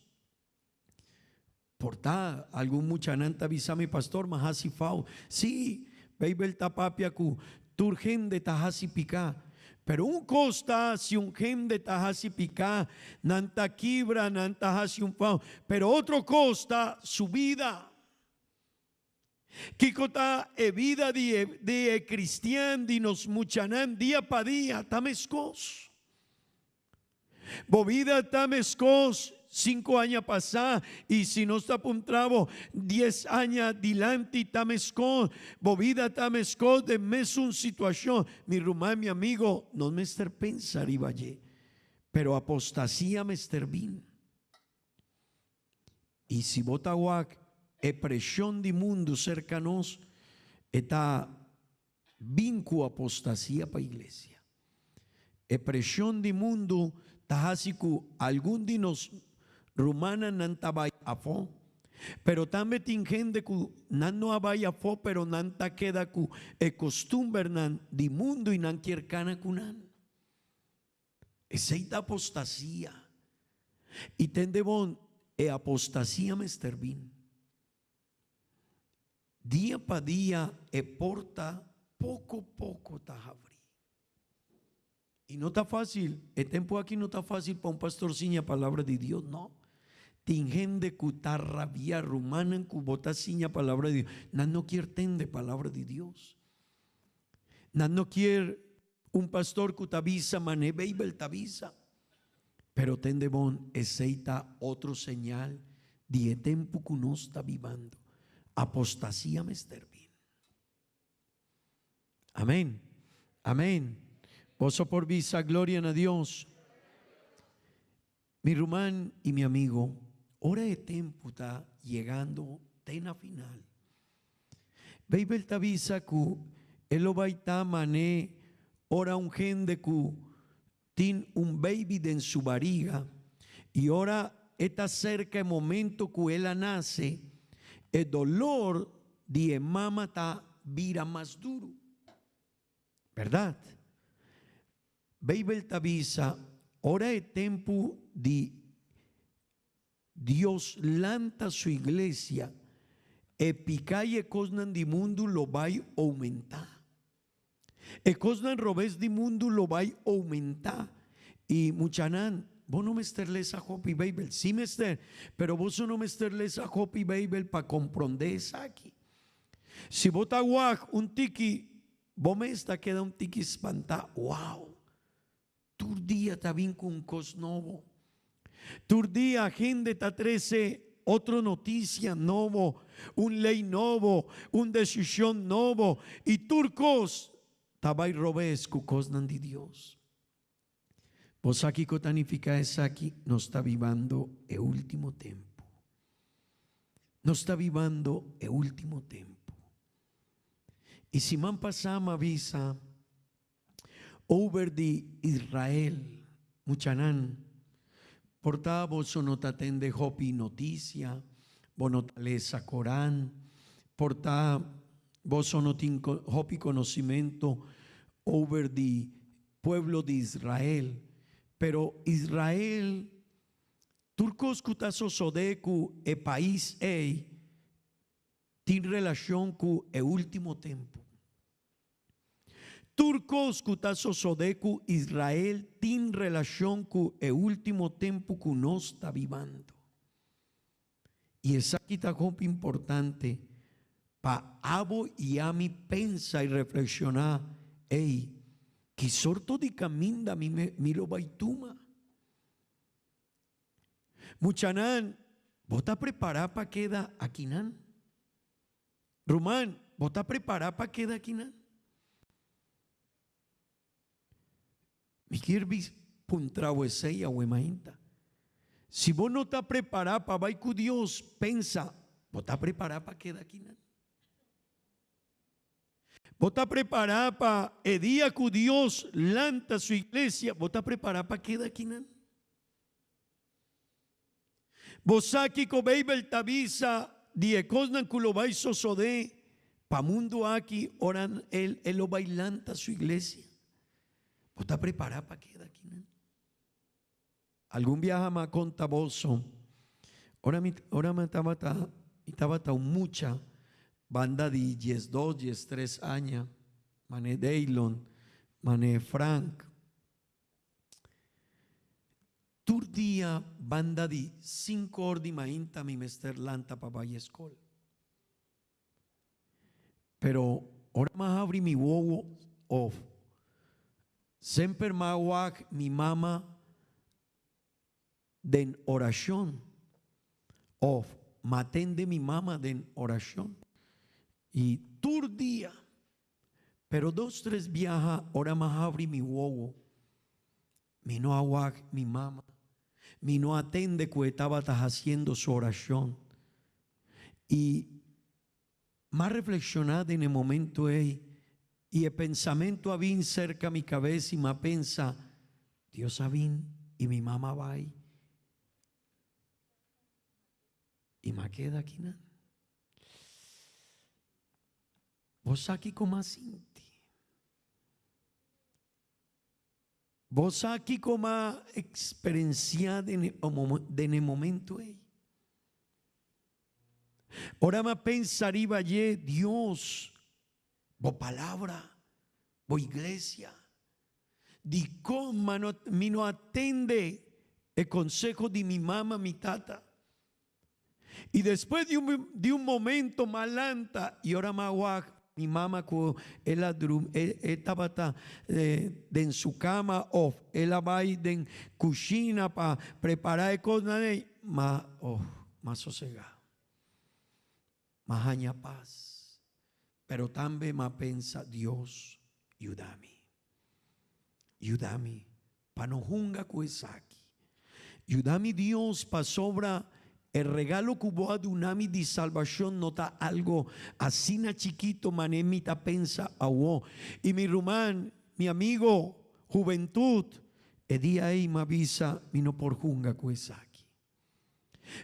Por ta algun muchanan ta bisa mi, Pastor, ma hasi fau. Sí, Beibel ta papia ku tur hende ta hasi piká. Pero un kos ta si un hende ta hasi piká, nan ta kibra, nan ta hasi un fau. Pero otro kos ta su bida. Kiko ta e bida di e di e cristian di nos muchanan dia pa dia? Ta meskos. Bo bida ta meskos cinco aña pasá y si nos ta puntra bo dies aña dilanti ta meskos. Bo bida ta meskos den mesun situacion. Mi ruman, mi amigo, nos mester pensa riba dje. Pero apostasia mester bin. I si bo ta wak e preshon di mundu serka nos, e ta bin ku apostasia pa iglesia. E preshon di mundu ta hasi ku algun di nos rumannan nan ta bai afó, pero tambe tin hende ku nan no a bai afó pero nan ta keda ku e kostumbernan di mundu i nan kier kana ku nan. Esei ta apostasia. I tende bon, e apostasia mester bin. Dia pa dia e porta poko poko ta habri. I no ta fácil, e tempu aki no ta fácil pa un pastor siña palabra di Dios, no. Tin hende ku ta rabia, rumannan ku bo ta siña palabra di Dios, nan no kier tende palabra di Dios. Nan no kier un pastor ku ta bisa man'e Beibel ta bisa. Pero tende bon, esei ta otro señal di e tempu ku nos ta bibando. Apostasia mester bin. Amén. Amén. Boso por bisa gloria na Dios. Mi ruman i mi amigo, ora e tempu ta yegando te na final. Beibel ta bisa ku e lo bai ta man'é ora un hende ku tin un beibi den su bariga i ora e ta serka e momento ku el a nase, e dolor di e mama ta bira mas duru. Bèrdat? Beibel ta bisa, Ora e tempu di Dios lanta su iglesia, e piká i e kosnan di mundu lo bai oumentá. E kosnan robes di mundu lo bai oumentá. I muchanan, bo no mester lesa hopi Beibel. Sí mester, pero boso no mester lesa hopi Beibel pa komprondé esaki. Si bo ta wak un tiki Bo mes ta keda un tiki spantá, Wow! Tur dia ta bin ku un kos nobo. Tur dia hende ta trese otro notisia nobo, un lei nobo, un desishon nobo, i tur kos ta bai robes ku kosnan di Dios. Bo sa kiko ta nifiká esaki? Nos ta bibando e último tempu. Nos ta bibando e último tempu. I siman pasá mi a bisa over di Israel, muchanan, por ta boso no ta tende hopi notisia, bo no ta lesa koran, por ta boso no tin hopi konosimentu over di pueblo di Israel. Pero Israel, tur kos ku ta sosodé ku e pais ei, tin relashon ku e último tempu. Tur kos ku ta sosodé ku Israel tin relashon ku e último tempu ku nos ta bibando. I esaki ta hopi importante pa abo i ami pensa i reflekshoná, Ey, ki sorto di kaminda mi mi lo bai tuma? Muchanan, bo ta prepará pa keda akinan? Ruman, bo ta prepará pa keda akinan? Mi kier bis puntra bo esei awe mainta. Si bo no ta prepará pa bai ku Dios, pensa, bo ta prepará pa keda akinan? Bo ta prepará pa e dia ku Dios lanta su iglesia, bo ta prepará pa keda akinan? Bo sa kiko Beibel ta bisa di e kosnan ku lo bai sosodé pa mundu aki ora el e lo bai lanta su iglesia? Bo ta prepará pa keda akinan? Algun biaha mi a konta boso, ora mi ora mi tabata mi tabata un mucha banda di diesdos, diestres aña, mane Daylon, mane Frank, tur dia banda di sinku or di mainta mi mester lanta pa bai eskol. Pero ora m'a habri mi wowo of semper m'a wak mi mama den orashon of m'a tende mi mama den orashon y tur dia pero dos tres biaha ora m'a habri mi wowo mi no a wak mi mama mi no a tende ku e tabata hasiendo su orashon y M'a reflekshoná den e momento ei i e pensamentu a bin serka mi kabes i m'a pensa, Dios a bin i mi mama a bai i m'a keda akinan. Bo sa kiko m'a sinti? Bo sa kiko m'a eksperensiá den e momento ei? Ora m'a pensa riba dje, Dios, bo palabra, bo iglesia. Dikon mi no a tende e konseho di mi mama, mi tata? I despues di un di un momento m'a lanta i ora m'a wak mi mama ku el a drumi e e tabata den su kama of el a bai den kushina pa prepara e kosnan ei, m'a oh m'a sosega. M'a haña pas. Pero tambe m'a pensa Dios yuda mi. Yuda mi pa no hunga ku esaki. Yuda mi Dios pasobra e regalo ku bo a duna mi di salbashon no ta algo asina chikito mane mi ta pensa awo. I mi ruman, mi amigo, hubentut, e dia ei m'a bisa mi no por hunga ku esaki.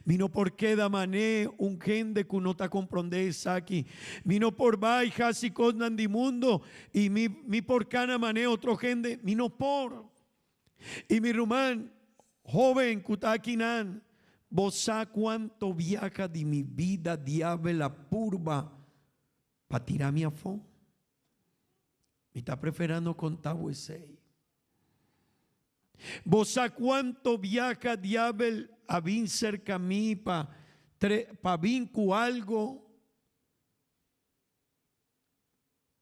Mi no por keda mané un hende ku no ta komprondé esaki. Mi no por bai hasi kosnan di mundo i mi mi por kana mané otro hende. Mi no por. I mi ruman hóben ku ta akinan, bo sa kuanto biaha di mi bida diabel a purba pa tira mi afó? Mi ta preferá no konta bo esei. Bo sa cuanto biaha diabel a bin cerca mi pa pa bin cu algo?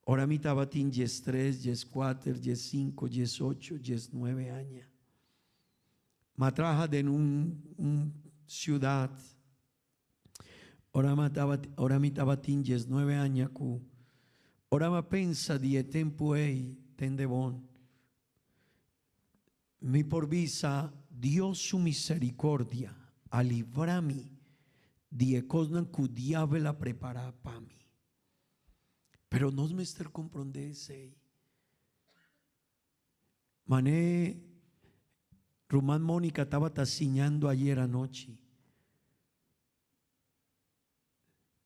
Ora mi tabatin diestres, diescuater, diescinco, diesocho, diesnuebe aña. M'a traha den un un ciudad. Ora m'a tabat ora mi tabatin diesnuebe aña cu ora m'a pensa di e tempu ey tende bon. Mi por bisa Dios su misericordia a libra mi di e cosnan cu diabel a prepara pa mi. Pero nos mester comprende esey. Mane ruman Monica tabata siñando ayer anochi.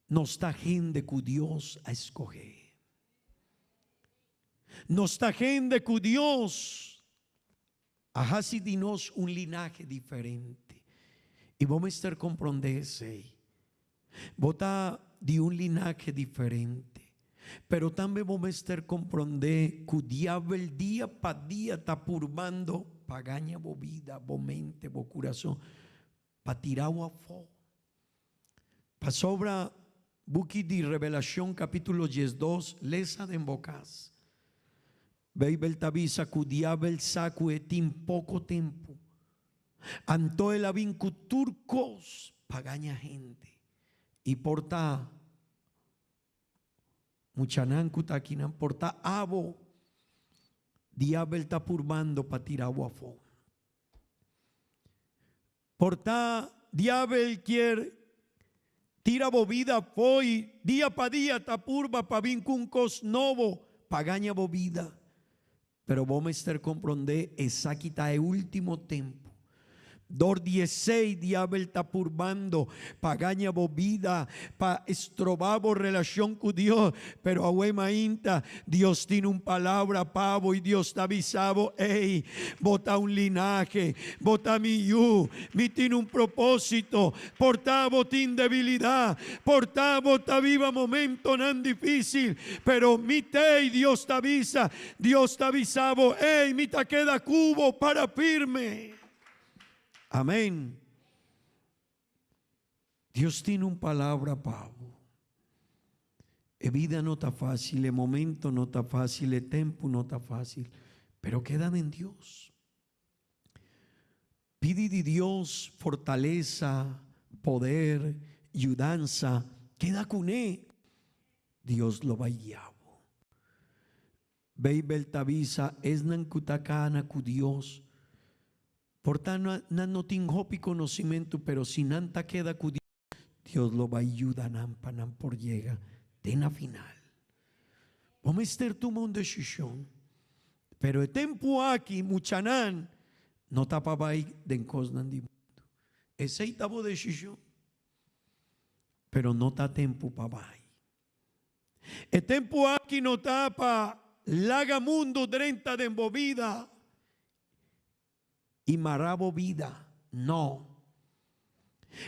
Nos ta hende ku Dios a skohé. Nos ta hende ku Dios a hasi di nos un linahe diferente. I bo mester komprondé esei. Bo ta di un linahe diferente. Pero tambe bo mester komprondé ku diabel dia pa dia ta purbando pa gaña bo bida, bo mente, bo kurason. Pa tirau afó. Pasobra buki di Revelashon kapítulo diesdos lesa den bo kas. Beibel ta bisa ku diabel sa ku e tin poko tempu. Anto el a bin ku tur kos pa gaña hende. I por ta muchanan ku ta akinan, por ta abo diabel ta purbando pa tirau afó. Por ta diabel kier tira bo bida fo'i dia pa dia ta purba pa bin cu un cos nobo pa gaña bo bida. Pero bo mester comprende esaki ta e ultimo tempo. Dor di esey diabel ta purbando pa gaña bo bida, pa stroba bo relacion cu Dios, pero awe mainta Dios tin un palabra pa bo i Dios ta bisa bo, Ey, bo ta un linahe, bo ta mi yu, mi tin un propósito. Por ta bo tin debilidat, por ta bo ta biba momentonan difísil, pero mi t'ey, Dios ta bisa, Dios ta bisa bo, Ey, mi ta keda ku bo para firme. Amén. Dios tin un palabra pa bo. E bida no ta fácil, e momento no ta fácil, e tempu no ta fácil, pero keda den Dios. Pidi di Dios fortalesa, poder, yudansa, keda kuné. Dios lo bai guia bo. Beibel ta bisa esnan ku ta kana ku Dios, Por ta nan no tin hopi conocimentu, pero si nan ta keda cu Dios, Dios lo bay yuda nan pa nan por yega te na final. Bo mester tuma un decision, pero e tempu aki muchanan no ta pa bay den cosnan di mundu. Esey ta bo decision, pero no ta tempu pa bay. E tempu aki no ta pa laga mundu drenta den bo bida i mara bo bida. No.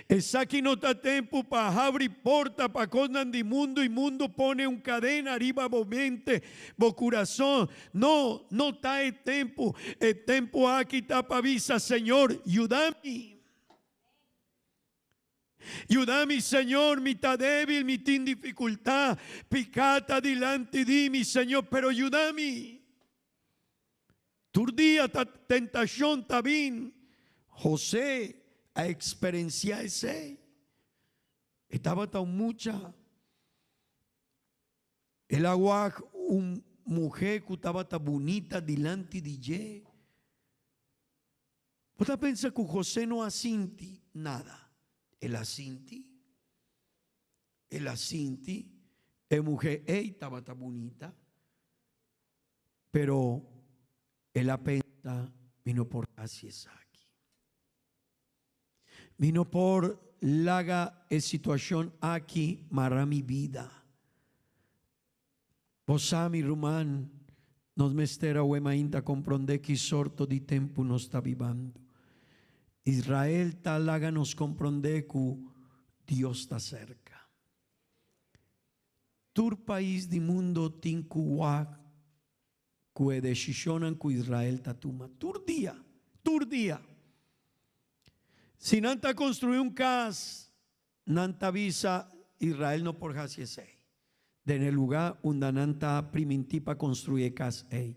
Esaki no ta tempu pa habri porta pa kosnan di mundu i mundu pone un kadena riba bo mente, bo kurason. No, no ta e tempu. E tempu aki ta pa bisa, Señor, yuda mi. Yuda mi, Señor, mi ta débil, mi tin difikultá, piká ta dilanti di mi, Señor, pero yuda mi. Tur dia ta tentashon ta bin. José a eksperensiá esei. E tabata un mucha. El a wak un muhé ku tabata bunita dilanti di dje. Bo ta pensa ku José no a sinti nada? El a sinti. El a sinti. E muhé ei tabata bunita. Pero el a pensa, Mi no por hasi esaki. Mi no por laga e situashon aki mara mi bida. Bo sa, mi ruman, nos mester awe mainta komprondé ki sorto di tempu nos ta bibando. Israel ta laga nos komprondé ku Dios ta serka. Tur pais di mundo tin ku wak ku e desishonnan ku Israel ta tuma tur dia, tur dia. Si nan ta konstruí un kas, nan ta bisa Israel no por hasi esei, den e lugá unda nan ta primintí pa konstruí e kas ei.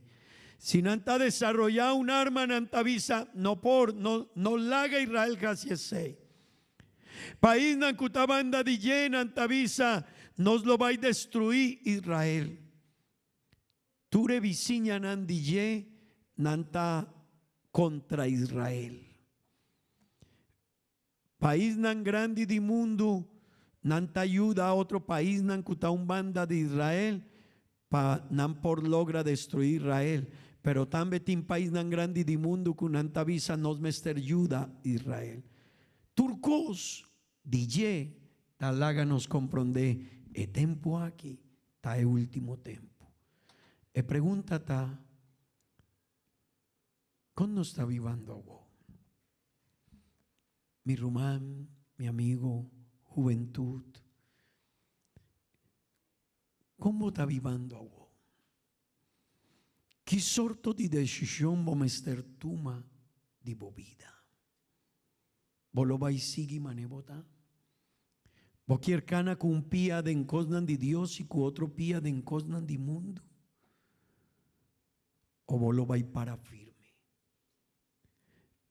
Si nan ta desaroyá un arma, nan ta bisa no por, no, no laga Israel hasi esei. Paisnan ku ta banda di dje nan ta bisa, Nos lo bai destruí Israel. Tur e bisiñanan di dje nan ta kontra Israel. Paisnan grandi di mundu nan ta yuda otro paisnan ku ta un banda di Israel pa nan por logra destruí Israel. Pero tambe tin paisnan grandi di mundu ku nan ta bisa nos mester yuda Israel. Tur kos di dje ta laga nos komprondé e tempu aki ta e último tempu. E pregunta ta, Kon nos ta bibando awor? Mi ruman, mi amigo, hubentut, Kon bo ta bibando awor? Ki sorto di desishon bo mester tuma di bo bida? Bo lo bai sigui manera bo ta? Bo kier kana ku un pia den kosnan di Dios i ku otro pia den kosnan di mundu? O bo lo bai para firme?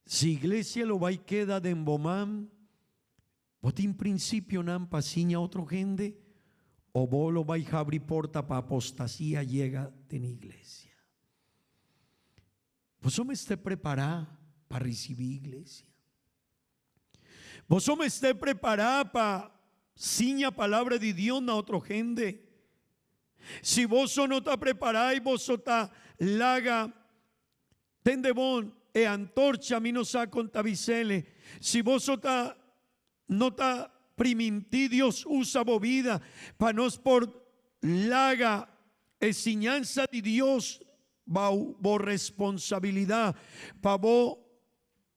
Si iglesia lo bai keda den bo man, Bo tin prinsipionan pa siña otro hende o bo lo bai habri porta pa apostasia yega den iglesia? Boso mester prepará pa risibí iglesia. Boso mester prepará pa siña palabra di Dios na otro hende. Si boso no ta prepará i boso ta laga Tende bon e antorcha mi no sa kon ta bisele. Si boso ta no ta primintí Dios usa bo bida pa nos por laga e siñansa di Dios bou bo responsabilidat pa bo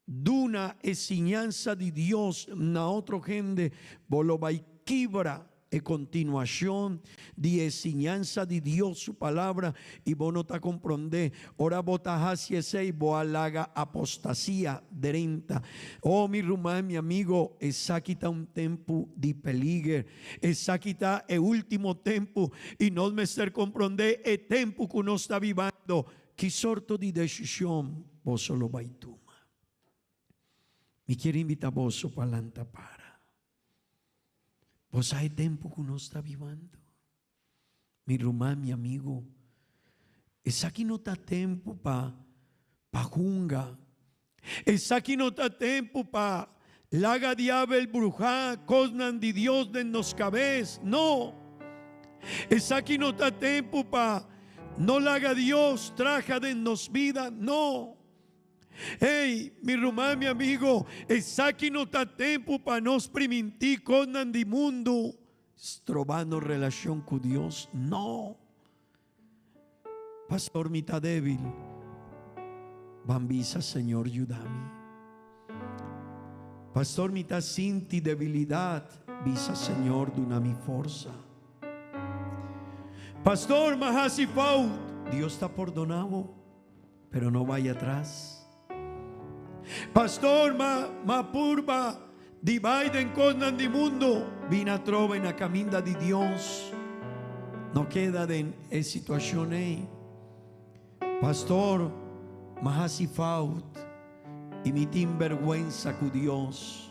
duna e siñansa di Dios na otro hende bo lo bai kibra e kontinuashon di e siñansa di Dios su Palabra i bo no ta komprondé. Ora bo ta hasi esei, bo a laga apostasia drenta. Oh, mi ruman, mi amigo, esaki ta un tempu di peliger. Esaki ta e último tempu i nos mester komprondé e tempu ku nos ta bibando. Ki sorto di desishon boso lo bai tuma? Mi kier invitá boso pa lanta para. Bo sa e tempu ku nos ta bibando? Mi ruman, mi amigu, esaki no ta tempu pa pa hunga. Esaki no ta tempu pa laga diabel bruhá kosnan di Dios den nos kabes. No! Esaki no ta tempu pa no laga Dios traha den nos bida. No! Ey, mi ruman, mi amigo, esaki no ta tempu pa nos primintí kosnan di mundu strobá nos relashon ku Dios. No! Pastor, mi ta débil. Ban bisa, Señor, yuda mi. Pastor mi ta sinti debilidad, bisa Señor duna mi forsa. Pastor m'a haci fout, Dios ta pordona bo, pero no bay atras. Pastor m'a m'a purba di bay den cosnan di mundo, bina atrobe na caminda di Dios. No keda den e situacion ey. Pastor m'a haci fout. I mi tin bèrgwensa ku Dios.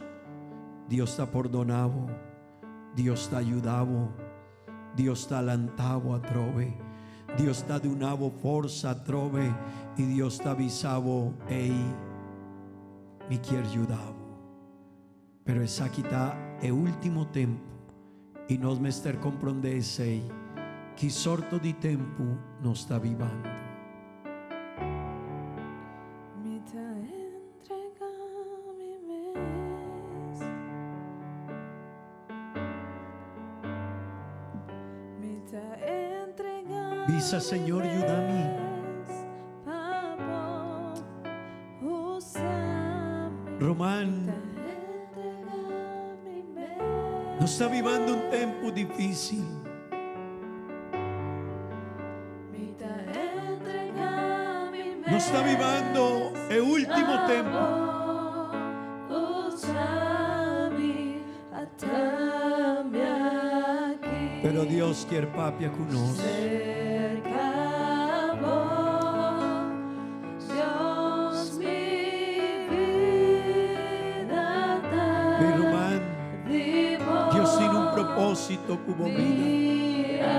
Dios ta pordoná bo. Dios ta yuda bo. Dios ta lantá bo atrobe. Dios ta duna bo forsa atrobe. I Dios ta bisa bo, Ey, mi kier yuda bo. Pero esaki ta e último tempu, i nos mester komprondé esei, ki sorto di tempu nos ta bibando. Mi ta entrega mi mes. Mi ta entrega Bisa, mi Señor, yuda mi. mes pa bo usa mi. Ruman, Mi ta entrega mi mes. nos ta bibando un tempu difícil. Nos ta bibando e ultimo tempu. Pero Dios kier papia cu nos. Mi ruman, Dios tin un propósito cu bo bida.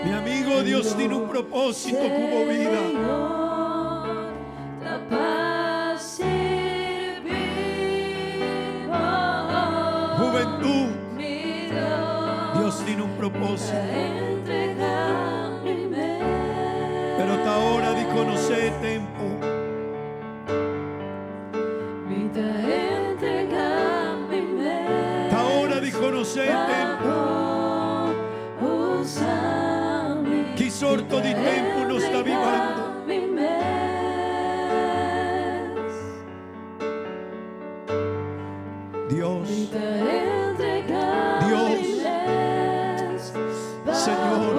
Mi amigo, Dios tin un propósito cu bo bida. Hubentud, Dios tin un propósito. Pero ta ora di conoce e tempo. Ta ora di conoce e tempo. Ki sorto di tempo nos ta bibando? Dios, Dios, Señor,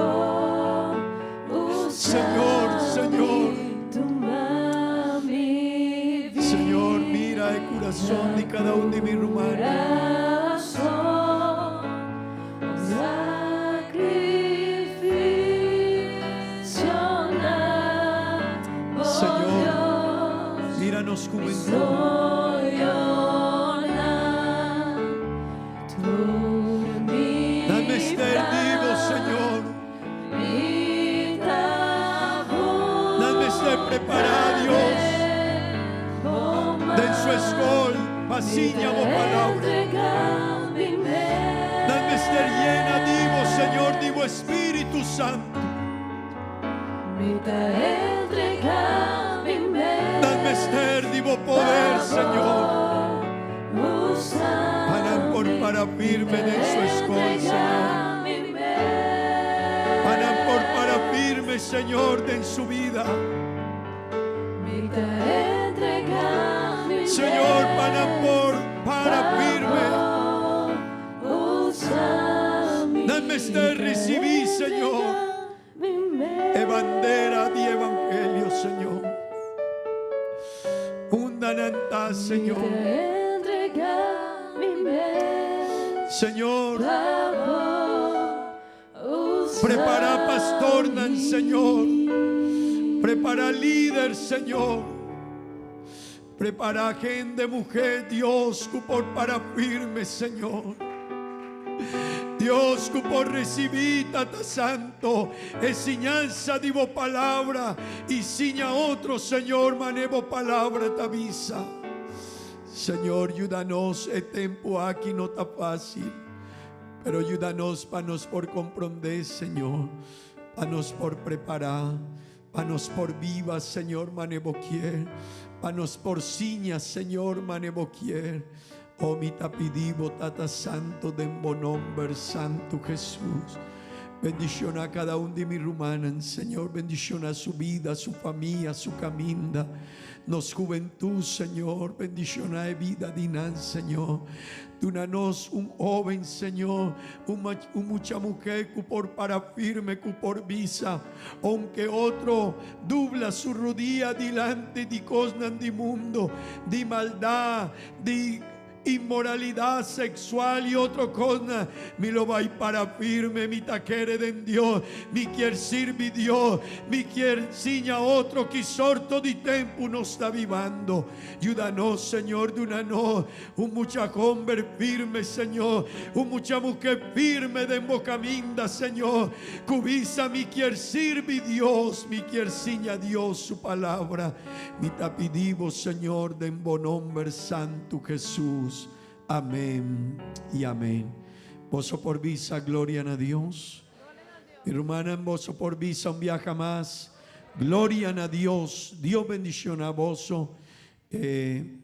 Señor, Señor. Señor, mira e curason di cada un di mi rumannan. Señor, mira nos juventud. Nan mester di bo, Señor. Nan mester prepará, Dios, den su escol pa siña bo palabra. Nan mester yena di bo, Señor, di bo Espíritu Santo. Nan mester di bo poder, Señor, pa nan por para firme den su escol, Señor. Pa nan por para firme, Señor, den su bida. Señor, pa nan por para firme. Nan mester ricibí, Señor, e bandera di Evangelio, Señor. Unda nan ta, Señor? Señor, prepara pastornan, Señor. Prepara lider, Señor. Prepara hende muhé, Dios, ku por para firme, Señor. Dios, ku por recibí, Tata Santo, e siñansa di bo palabra i siña otro, Señor, mane bo palabra ta bisa. Señor, yuda nos, e tempu aki no ta fácil, pero yuda nos pa nos por comprendé, Señor, pa nos por prepará. Pa nos por biba, Señor, mane bo kier. Pa nos por siña, Señor, mane bo kier. O mi ta pidi bo, Tata Santo, den bo nomber santo, Jesús. Bendiciona cada un di mi rumannan, Señor. Bendiciona su bida, su famia, su caminda. Nos hubentud, Señor. Bendiciona e bida di nan, Señor. Duna nos un hoben, Señor, un un mucha mujer cu por para firme, cu por bisa, aunke otro dubla su rudia dilanti di cosnan di mundo, di maldad, di inmoralidad sexual y otro cosnan, mi lo bay para firme, mi ta kere den Dios, mi kier sirbi Dios, mi kier siña otro ki sorto di tempo nos ta bibando. Yuda nos, Señor, duna nos un mucha homber firme, Señor, un mucha mujer firme den bo caminda, Señor, cu bisa mi kier sirbi Dios, mi kier siña Dios su palabra. Mi ta pidi bo, Señor, den bo nomber santo Jesús. Amén y amén. Boso por bisa gloria na Dios. Mi rumannan, boso por bisa un biaha mas. Gloria na Dios. Dios bendiciona boso. Eh.